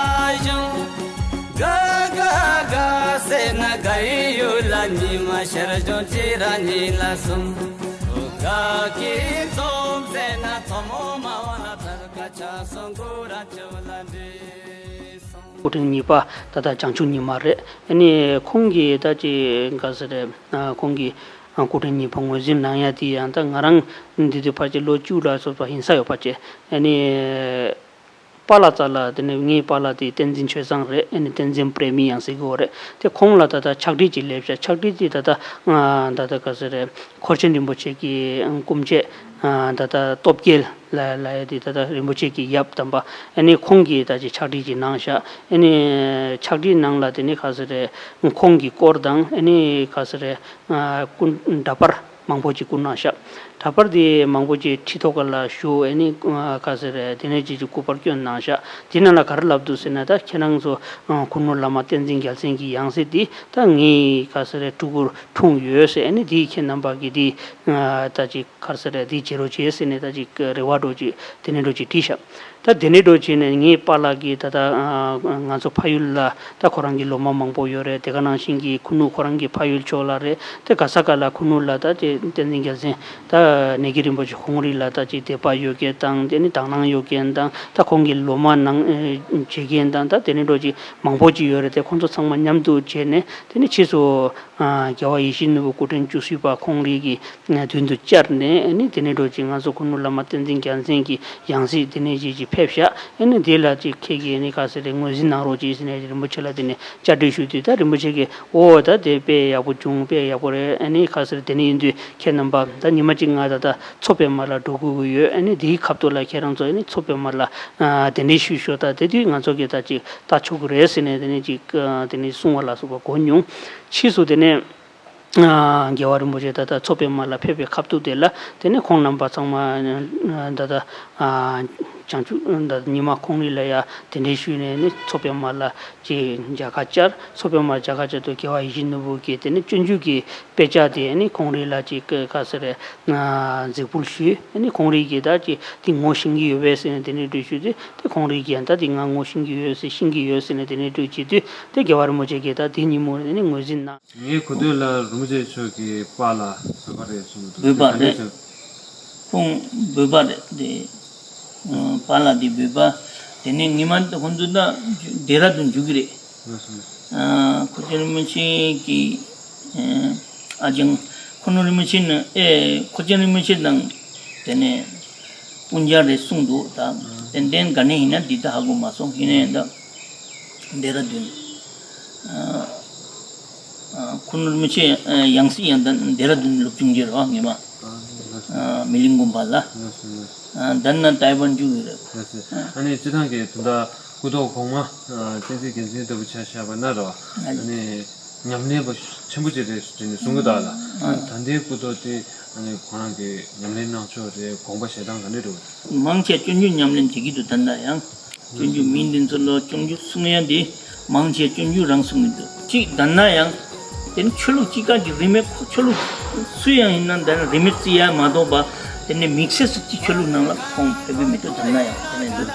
བཞུགས། ག་ག་ག་ཟེར་ན་ག་ཡི་ཡུལ་ལ་ཉི་མ་ཤར་བྱུང་། གཅིག་ར་གཉིས་ལ་གསུམ། ག་གི་འཛོམས་ཟེར་ན་མཚོ་མོ་མ་འོངས་ལ་བལ་ཁ་ཆགས་སོང་། གུ་ར་ཆུ་ལ་འདྲེས་སོང་། སྐུ་ཕྲེང་གཉིས་པ་ད་ལྟ་བྱང་ཆུབ་ཉི་མ་རེད། ཨ་ནི་ཁོང་གིས་ད་ཅི་ག་ཟེར་རེད། ཨ་ཁོང་གིས་ཨ་སྐུ་ཕྲེང་གཉིས་པ་ངོས་འཛིན་གནང་ཡ་དེ་ཡང་ད་ང་རང་འདི་དུས་ཕལ་ཆེར་ལོ་བཅུ་ལ་སོགས་པ་ཡིན་ས་ཡོད་པ་བྱས། ཨ་ནི་པཱ་ལགས་རྩ་ལ་དེ་ནས་ངའི་པཱ་ལགས་དེ་བསྟན་འཛིན་ཆོས་བཟང་རེད། ཨ་ནི་བསྟན་འཛིན་པྲེ་མི་ཡང་ཟེར་གི་ཡོད་རེད། དེ་ཁོང་ལ་ད་ལྟ་ཕྱག་བྲིས་ཅིག་སླེབས་ཤག་ཕྱག་བྲིས་དེ་ད་ལྟ་ང་ད་ལྟ་ག་ཟེར་རེད། འཁོར་ཆེན་རིན་པོ་ཆེ་གི་སྐུ་མཆེད་ད་ལྟ་སྟོབས་རྒྱལ་ལ་ལ་ཡ་དེ་ད་ལྟ་རིན་པོ་ཆེ་གི་ཡབ་དམ་པ། ཨ་ནི་ཁོང་གིས་ད་ཅིག་ཕྱག་བྲིས་ཅིག་གནང་ཤག་ཨ་ནི་ཕྱག་བྲིས་ནང་ལ་དེ་ནི་ག་ཟེར་རེད། ཁོང་གི་སྐོར་དང་ཨ་ནི་ག་ཟེར་རེད། སྐུ་འདྲ་པར་མང་པོ་ཅིག་བསྐུར་གནང་ཤག་འདྲ་པར་དེ་མང་པོ་ཅིག་ཁྲི་ཐོག་ཁ་ལ་བཞུགས། ཨ་ནི་ག་ཟེར་རེད། དེ་ནས་ཅིག་ཅིག་སྐུ་པར་བསྐྱོན་གནང་ཤག་དེ་ནང་ལ་ག་རེ་ལབ་འདུག་ཟེར་ན། ད་ཁྱེད་རང་ཚོ་སྐུ་ངོ་བླ་མ་བསྟན་འཛིན་རྒྱལ་མཚན་གྱི་ཡང་སྲིད་དེ་ད་ངའི་ག་ཟེར་རེད། ཕྲུ་གུར་འཁྲུངས་ཡོད་ཟེར། ཨ་ནི་དེ་ཁྱེད་རྣམ་པ་གིས་དེ་ད་ཅིག་ག་རེ་ཟེར་རེད། དེ་བྱེད་རོགས་བྱེད་ཟེར་ནས་ད་ཅིག་རེ་བ་འདྲ་ཅིག་དེ་ནས་འདྲ་ཅིག་བྲིས་ཤག་ད་དེ་ནས་འདྲ་བྱས་ནས་ངའི་པཱ་ལགས་ཀྱིས་ད་ལྟ་ང་ཚོ་ཕ་ཡུལ་ལ་ད་ཁོ་རང་གི་སློབ་མ་མང་པོ་ཡོད་རེད། དེ་ག་ནང་བཞིན་གྱི་ཁུ་ནུ་ཁོ་རང་གི་ཕ་ཡུལ་ཕྱོགས་ལ་རེད། དེ་ག་ས་ག་ལ་ཁུ་ནུ་ལ་ད་ཅིག་བསྟན་འཛིན་རྒྱལ་མཚན་ད་ནེ་གི་རིན་པོ་ཆེ་ཁོང་རང་ལ་ད་ཅིག་དད་པ་ཡོད་མཁན་དང་། དེ་ནི་དག་སྣང་ཡོད་མཁན་དང་། ད་ཁོང་གི་སློབ་མ་ནང་བྱེད་མཁན་དང་། ད་དེ་ནས་འདྲ་ཅིག་མང་པོ་ཅིག་ཡོད་རེད། དེ་ཁོང་ཚོ་ཚང་མ་མཉམ་དུ་བྱས་ནས་དེ་ནི་ཕྱིས་སུ་རྒྱལ་བ་ཡིད་བཞིན་ནོར་བུ་སྐུ་ཕྲེང་བཅུ་གསུམ་པ་ཁོང་རང་གི་མདུན་དུ་བཅར་ནས། ཨ་ནི་དེ་ནས་འདྲ་ཅིག་ང་ཚོ་སྐུ་ངོ་བླ་མ་བསྟན་འཛིན་རྒྱལ་མཚན་གྱི་ཡང་སྲིད་དེ་ནས་ཅིག་ཅིག་ཕེབས་ཤག་ཨ་ནི་དེ་ལ་ཅིག་ཁྱེད་ཀྱིས་ཨ་ནི་ག་ཟེར་རེད། ངོས་འཛིན་གནང་རོགས་གྱིས་ཟེར་ནས་རིན་པོ་ཆེ་ལ་དེ་ནས་བཅར་འདྲི་ཞུས་དུས། ད་རིན་པོ་ཆེ་གིས་ཨོ་ད་དེ་དཔེ་ཡག་པོ་བྱུང་། དཔེ་ཡག་པོ་རེད། ཨ་ནི་ག་ཟེར་རེད། དེ་ནས་ཡིན་དུས་ཁྱེད་རྣམ་པ་ད་ཉི་མ་གཅིག་ང་ད་ད་མཚོ་པདྨ་ལ་འགྲོ་དགོས་ཀྱི་ཡོད། ཨ་ནི་དེའི་ཁ་ཐུག་ལ་ཁྱེད་རང་ཚོ་ཨ་ནི་མཚོ་པདྨ་ལ་ཨ་གདན་འདྲེན་ཞུས་ཤོག་ད་དེ་དུས་ང་ཚོ་གིས་ད་ཅིག་ལྟ་ཆོག་གི་རེད་ཟེར་ནས་དེ་ནས་ཅིག་ཨ་དེ་ནས་གསུང་བ་ལ་སོགས་པ་གོ་མྱོང་། ཕྱིས་སུ་དེ་ནས་ཨ་རྒྱལ་བ་རིན་པོ་ཆེ་ད་ལྟ་མཚོ་པདྨ་ལ་ཕེབས་པའི་ཁ་ཐུག་དེ་ལ་དེ་ནས་ཁོང་རྣམ་པ་ཚང་མ་ཨ་ད་ལྟ་ཨ་ བྱང་ཆུབ་ད་ཉི་མ་ཁོང་རང་ལ་ཡ་དེ་འདྲའི་ཞུས་ནས་ནི་མཚོ་པདྨ་ལ་ཅིག་མཇལ་ཁ་བཅར། མཚོ་པདྨ་མཇལ་ཁ་བཅར་དུས་རྒྱལ་བ་ཡིད་བཞིན་ནོར་བུ་གིས་དེ་ནི་སྤྱོད་འཇུག་གི་དཔེ་ཆ་དེ་ནི་ཁོང་རང་ལ་ཅིག་ག་ཟེར་རེད། གཟིགས་འབུལ་ཞུས། ཨ་ནི་ཁོང་རང་གིས་ད་ཅིག་དེ་ངོ་ཤེས་ཀྱི་ཡོད་པས་ཟེར་ནས་དེ་ནས་འགྲེལ་ཞུས་དུས། དེ་ཁོང་རང་གིས་ཡང་ད་དེ་ང་ངོ་ཤེས་ཀྱི་ཡོད་ཟེར། ཤེས་ཀྱི་ཡོད་ཟེར་ནས་དེ་ནས་འགྲེལ་བྱེད་དུས། དེ་རྒྱལ་བ་རིན་པོ་ཆེ་གིས་ད་དེ་ཉིན་མོ་ནས་ངོས་འཛིན་གནང་། ངའི་གོ་ཐོས་ལ་རིན་པོ་ཆེ་མཆོག་གི་པཱ་ལགས་ཟུར་པ་རེད་གསུངས་འདུག་བོད་པ་རེད། ཁོང་བོད་པ་རེད་དེ། ཨ། པཱ་ལགས་དེ་བོད་པ། དེ་ནས་ངེད་མ་ཁོང་ཚོ་ད་ལྡེ་ར་ལྡུན་འཇུག་གི་རེད། ལགས་སོ། ཨ། ཁོ་ཚོ་རིན་པོ་ཆེ་གི། ཨ། ཨ་ཅང་། ཁོ་ནོ་རིན་པོ་ཆེ་ནི་ཨེ་ཁོ་ཚོ་རིན་པོ་ཆེ་དང་དེ་ནས་སྤུན་ཀྱག་རེད་གསུངས་འདུག་ད་ཏན་ཏན་ག་ནས་ཡིན་ན་འདི་ད་ཧ་གོ་མ་སོང་། ཡིན་ནའི་ད་ལྡེ་ར་ལྡུན། ཨ། ཨ། ཁོ་ནོ་རིན་པོ་ཆེ་ཨ་ཡང་སྲིད་ཡང་ད་ལྡེ་ར་ལྡུན་སློབ་ཆུང་རྒྱུ་རེད་བ། ངེད་མ། ཨ། མི་ལིང་དགོན་པ་ལ། ཨ། ད་ན་ཏའི་ཝན་འཇུག་ཡོད་རེད། ལགས་སོ། ཨ་ནི་སྤྱིར་བཏང་གི་ད་ལྟ་སྐུ་ཐོག་གོང་མ་ཨ་བསྟན་འཛིན་རྒྱལ་མཚན་ལྟ་བུ་ཆ་བཞག་པ་ན་རེད་བ། ཨ་ནི་ཉམས་ལེན་པ་ཆེན་པོ་ཅིག་རེད་ཟེར་ནས་གསུང་གི་འདུག་ལ། ཨ། ད་ལྟའི་སྐུ་ཐོག་དེ་ཨ་ནི་ཁོ་རང་གི་ཉམས་ལེན་གནང་ཕྱོགས་རེད། དགོངས་པ་བཞེས་སྟངས་ག་འདྲ་འདུག་མང་ཆེ་སྤྱོད་འཇུག་ཉམས་ལེན་བྱེད་ཀྱི་འདུག་ད་ལྟ་ཡང་། སྤྱོད་འཇུག་མི་འདི་ཚོ་ལ་སྤྱོད་འཇུག་གསུང་ཡ་འདི་མང་ཆེ་སྤྱོད་འཇུག་རང་གསུང་གི་འདུག་གཅིག་ད་ན་ཡང་དེ་ནི་ཆོས་ལུགས་གཅིག་ཁ་གི་རིས་མེད་ཁོ་ཆོས་ལུགས་སུ་ཡང་ཡིན་ན་ད་ནི་རིས་མེད་བརྩི་ཡ་མ་གཏོགས་པ་དེ་ནི་དམིགས་བསལ་སུ་གཅིག་ཆོས་ལུགས་ནང་ལ་ཁོང་ཕེབས་ཀྱི་མི་འདུག་ད་ན་ཡང་དེ་ནི་འདུག་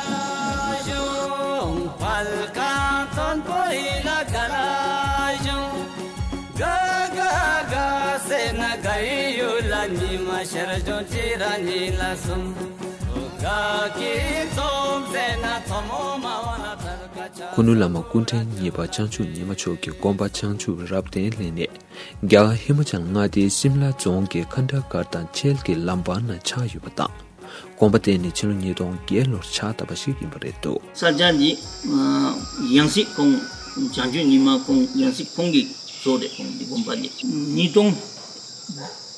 ཁུ་ནུ་བླ་མ་སྐུ་ཕྲེང་གཉིས་པ་བྱང་ཆུབ་ཉི་མ་མཆོག་གི་དགོངས་པ་བྱང་ཆུབ་རབ་བརྟན་གླིང་ནས་རྒྱ་གར་ཧི་མ་ཅལ་མངའ་སྡེའི་སིམ་ལ་རྫོང་གི་ཁན་ཌ་གྷར་དང་ཆེལ་གྱི་ལམ་བར་ན་ཆགས་ཡོད་པ་དང་། དགོངས་པ་བརྟན་ནས་ཕྱི་ལོ་ཉིས་སྟོང་བརྒྱད་ལོར་ཕྱག་བཏབ་པ་ཞིག་ཡིན་པ་རེད་འདུག་ས་ཆ་འདི་ཡང་སྲིད་ཁོང་བྱང་ཆུབ་ཉི་མ་ཁོང་ཡང་སྲིད་ཁོང་གིས་བཟོས་རེད། ཁོང་འདི་དགོན་པ་འདི་ཉིས་སྟོང་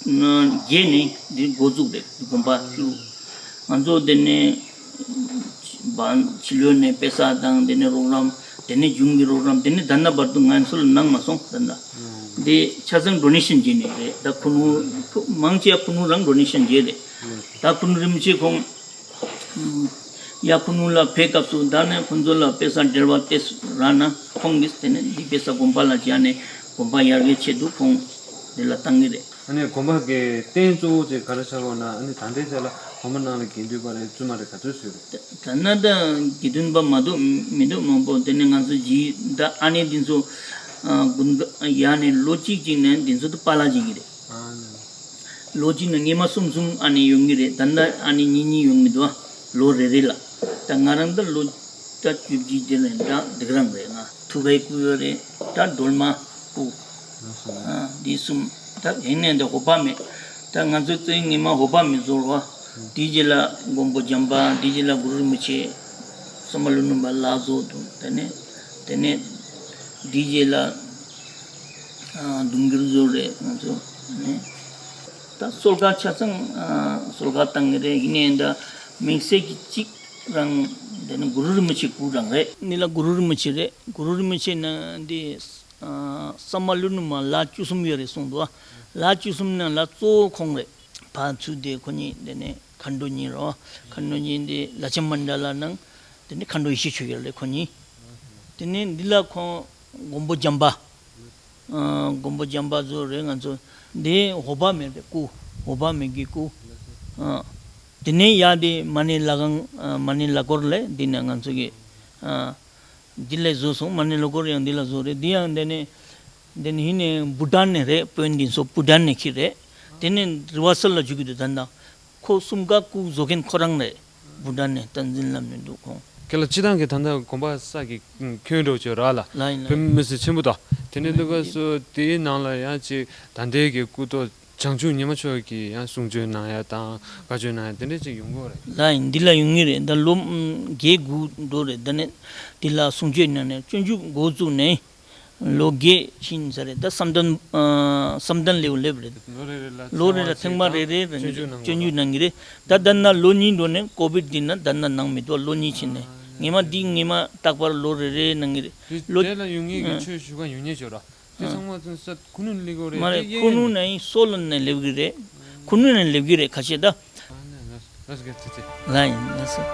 བརྒྱད་ནས་འདི་འགོ་བཙུགས་རེད། དགོན་པ་བཙུགས། ང་ཚོ་དེ་ནས་ཕྱི་ལོགས་ནས་དཔེ་ས་དང་དེ་ནས་རོགས་རམ། དེ་ནས་གཞུང་གི་རོགས་རམ། དེ་ནས་ད་ལྟ་བར་དུ་ང་ཚོ་ལ་གནང་མ་སོང་། ད་ལྟ་འདི་ཆ་ཚང་ཌོ་ནེ་ཤན་བྱས་ནས་རེད། ད་ཁུ་ནུ་མང་ཆེ་ཁུ་ནུ་རང་ཌོ་ནེ་ཤན་བྱས་རེད། ད་ཁུ་ནུ་རིན་པོ་ཆེ་ཁོང་ཡ་ཁུ་ནུ་ལ་ཕེབས་སྐབས་སུ་ད་ནས་ཁོང་ཚོ་ལ་དཔེ་ས་འབྲེལ་བ་དེ་རག་ན་ཁོང་གིས་དེ་ནས་འདི་དཔེ་ས་དགོན་པ་ལ་སྦྱར་ནས་དགོན་པ་ཡར་རྒྱས་ཆེད་དུ་ཁོང་འདི་ལ་བཏང་གི་རེད། ཨ་ནི་དགོན་པ་གི་རྟེན་གཙོ་བོ་དེ་ག་རེ་ཆགས་ཡོད་ན། ཨ་ནི་ད་ལྟའི་ཆ་ལ་དགོན་པ་ནང་ལ་དགེ་འདུན་པ་རེད། བཙུན་མ་རེད། ག་ཚོད་ཚོད་རེད། ད་ད་ན་ད་དགེ་འདུན་པ་མ་གཏོགས་མི་འདུག་མང་པོ། དེ་ནས་ང་ཚོ་གཞིས་ད་ཨ་ནེ་འདི་ཚོ་ཨ་དགུན་ཁ་ཡར་ནས་ལོ་གཅིག་གཅིག་ནས་འདི་ཚོ་ད་པཱ་ལགས་བྱེད་ཀྱི་རེད། ཨ་ནི། ལོ་གཅིག་ནས་སྔོན་མ་གསུམ་གསུམ་ཨ་ནེ་ཡོང་གི་རེད། ད་ལྟ་ཨ་ནེ་གཉིས་གཉིས་ཡོང་གི་འདུག་ལོ་རེ་རེ་ལ། ད་ང་རང་ད་ལོ་ད་བཅུ་གཅིག་དེ་ནས་ད་འདི་ག་རང་རེད། ང་ཐུ་བའི་སྐུ་ཡོད་རེད། ད་སྒྲོལ་མ་སྐུ། ཨ་འདི་གསུམ། ད་དེ་ནས་ད་ཧོ་པ་མེ། ད་ང་ཚོ་ཚེ་སྔོན་མ་ཧོ་པ་མེ་བཟོ་རོགས། དེའི་རྗེས་ལ་མགོན་པོ་བྱམས་པ། དེའི་རྗེས་ལ་གུ་རུ་རིན་པོ་ཆེ། ས་མ་ལུ་ནུ་མ་ལ་བཟོ་འདུག་དེ་ནས་དེ་ནས་དེའི་རྗེས་ལ་ཨ་གདུང་སྒེར་བཟོ་རེད། ང་ཚོ་ནས་ད་གསོལ་ཁ་ཆ་ཚང་ཨ་གསོལ་ཁ་བཏང་གི་རེད། ཡིན་ནའི་ད་དམིགས་བསལ་གྱི་གཅིག་རང་དེ་ནི་གུ་རུ་རིན་པོ་ཆེ་སྐུ་རང་རེད། འདི་ལ་གུ་རུ་རིན་པོ་ཆེ་རེད། གུ་རུ་རིན་པོ་ཆེ་ནི་འདི་ཨ་ས་མ་ལུ་ནུ་མ་ལ་བཅུ་གསུམ་ཡོད་རེད་གསུངས་འདུག་ལ་བཅུ་གསུམ་ནང་ལ་གཙོ་བོ་ཁོང་རེད། ཕར་ཚུར་དེ་ཁོ་གཉིས། དེ་ནས་མཁའ་འགྲོ་གཉིས་རོ། མཁའ་འགྲོ་གཉིས་དེ་ལ་ཆེན་མཎྜ་ལ་ནང་། དེ་ནས་མཁའ་འགྲོ་ཡེ་ཤེས་མཆོག་ཡོད་རེད་ཁོ་གཉིས། དེ་ནས་འདི་ལ་ཁོང་མགོན་པོ་བྱམས་པ། ཨ་མགོན་པོ་བྱམས་པ་ཚོ་རེད། ང་ཚོ་འདི་ཧོ་པ་མེ་རེད། སྐུ་ཧོ་པ་མེ་གི་སྐུ། ཨ་དེ་ནས་ཡར་དེ་མ་ཎི་ལྷ་ཁང་། ཨ་མ་ཎི་ལྷ་འཁོར་ལས་འདི་ནས་ང་ཚོ་གི་ཨ་འདི་ལས་བཟོས་སོང་། མ་ཎི་ལྷ་འཁོར་ཡང་འདི་ལ་བཟོས་རེད། འདི་ཡང་དེ་ནས་དེ་ནས་ཧི་ནས་བྷུ་ཊན་ནས་རེད། དཔོན་འདི་ཚོ་བྷུ་ཊན་ནས་ཁྱེར་རེད། དེ་ནས་རི་ཝར་སལ་ལ་འཇུག་གི་འདུག་ད་ལྟ་ཁོ་གསུམ་ཀ་སྐུ་བཟོ་མཁན་ཁོ་རང་རེད། བྷུ་ཊན་ནས་བསྟན་འཛིན་བླ་མ་འདུག་ཁོང་། ཁྱེད་ལ་སྤྱི་བཏང་གི་ད་ལྟ་དགོན་པ་ས་གི་ཁྱོན་འགྲོ་ཆོག་ར་ལ། ལ་ཡིན་ལ་བོད་མི་མི་སེར་ཆེན་པོ་དང་། དེ་ནས་ལ་ལུ་ག་ཡིན་སོ་དེའི་ནང་ལ་ཡང་ཅིག་ད་ལྟའི་གི་སྐུ་ཐོག་བྱང་ཆུབ་ཉི་མ་མཆོག་གི་ཡང་གསུང་ཆོས་གནང་ཡ་དང་བཀའ་ཆོས་གནང་ཡ་དེ་འདྲ་ཅིག་ཡོང་གི་རེད། ལ་ཡིན་འདི་ལ་ཡོང་གི་རེད། ད་ལོ་ཨམ་བརྒྱད་དགུ་འགྲོ་རེད། ད་ནས་འདི་ལ་གསུང་ཆོས་གནང་ནས་སྤྱོད་འཇུག་འགོ་བཙུགས་ནས། ལོ་བརྒྱད་ཕྱིན་ས་རེད། ད་བསམ་གཏན་ཨ་བསམ་གཏན་ལེའུ་སླེབས་རེད། ལོ་རེ་རེ་ལ་ལོ་རེ་ལ་ཐེངས་མ་རེ་རེ་རེ་སྤྱོད་འཇུག་གནང་དགོས་རེད། སྤྱོད་འཇུག་གནང་གི་རེད། ད་ད་ན་ལོ་གཉིས་འགྲོ་ནས་ཀོ་བིད་འདི་ན་ད་ན་གནང་མི་འདུག་ལོ་གཉིས་ཕྱིན་ནས་ངེས་མ་འདི་ངེས་མ་རྟག་པར་ལོ་རེ་རེ་གནང་གི་རེད། ལོ་དེ་ལ་ཡོང་མཁན་གྱི་ཨ་ཆོས་ཞུ་མཁན་ཡོད་མཁན་ཅིག་ཡོད་ར། དེ་ཚང་མ་ཚོ་ས་ཁུ་ནུ་ནས་སླེབས་དགོས་རེད། མ་རེད། དེ་ཁུ་ནུ་ནས་སོ་ལོན་ནས་སླེབས་གི་རེད། ཁུ་ནུ་ནས་སླེབས་གི་རེད། ཁ་ཤས་ད། ལ་ཡིན་ལ་སོ།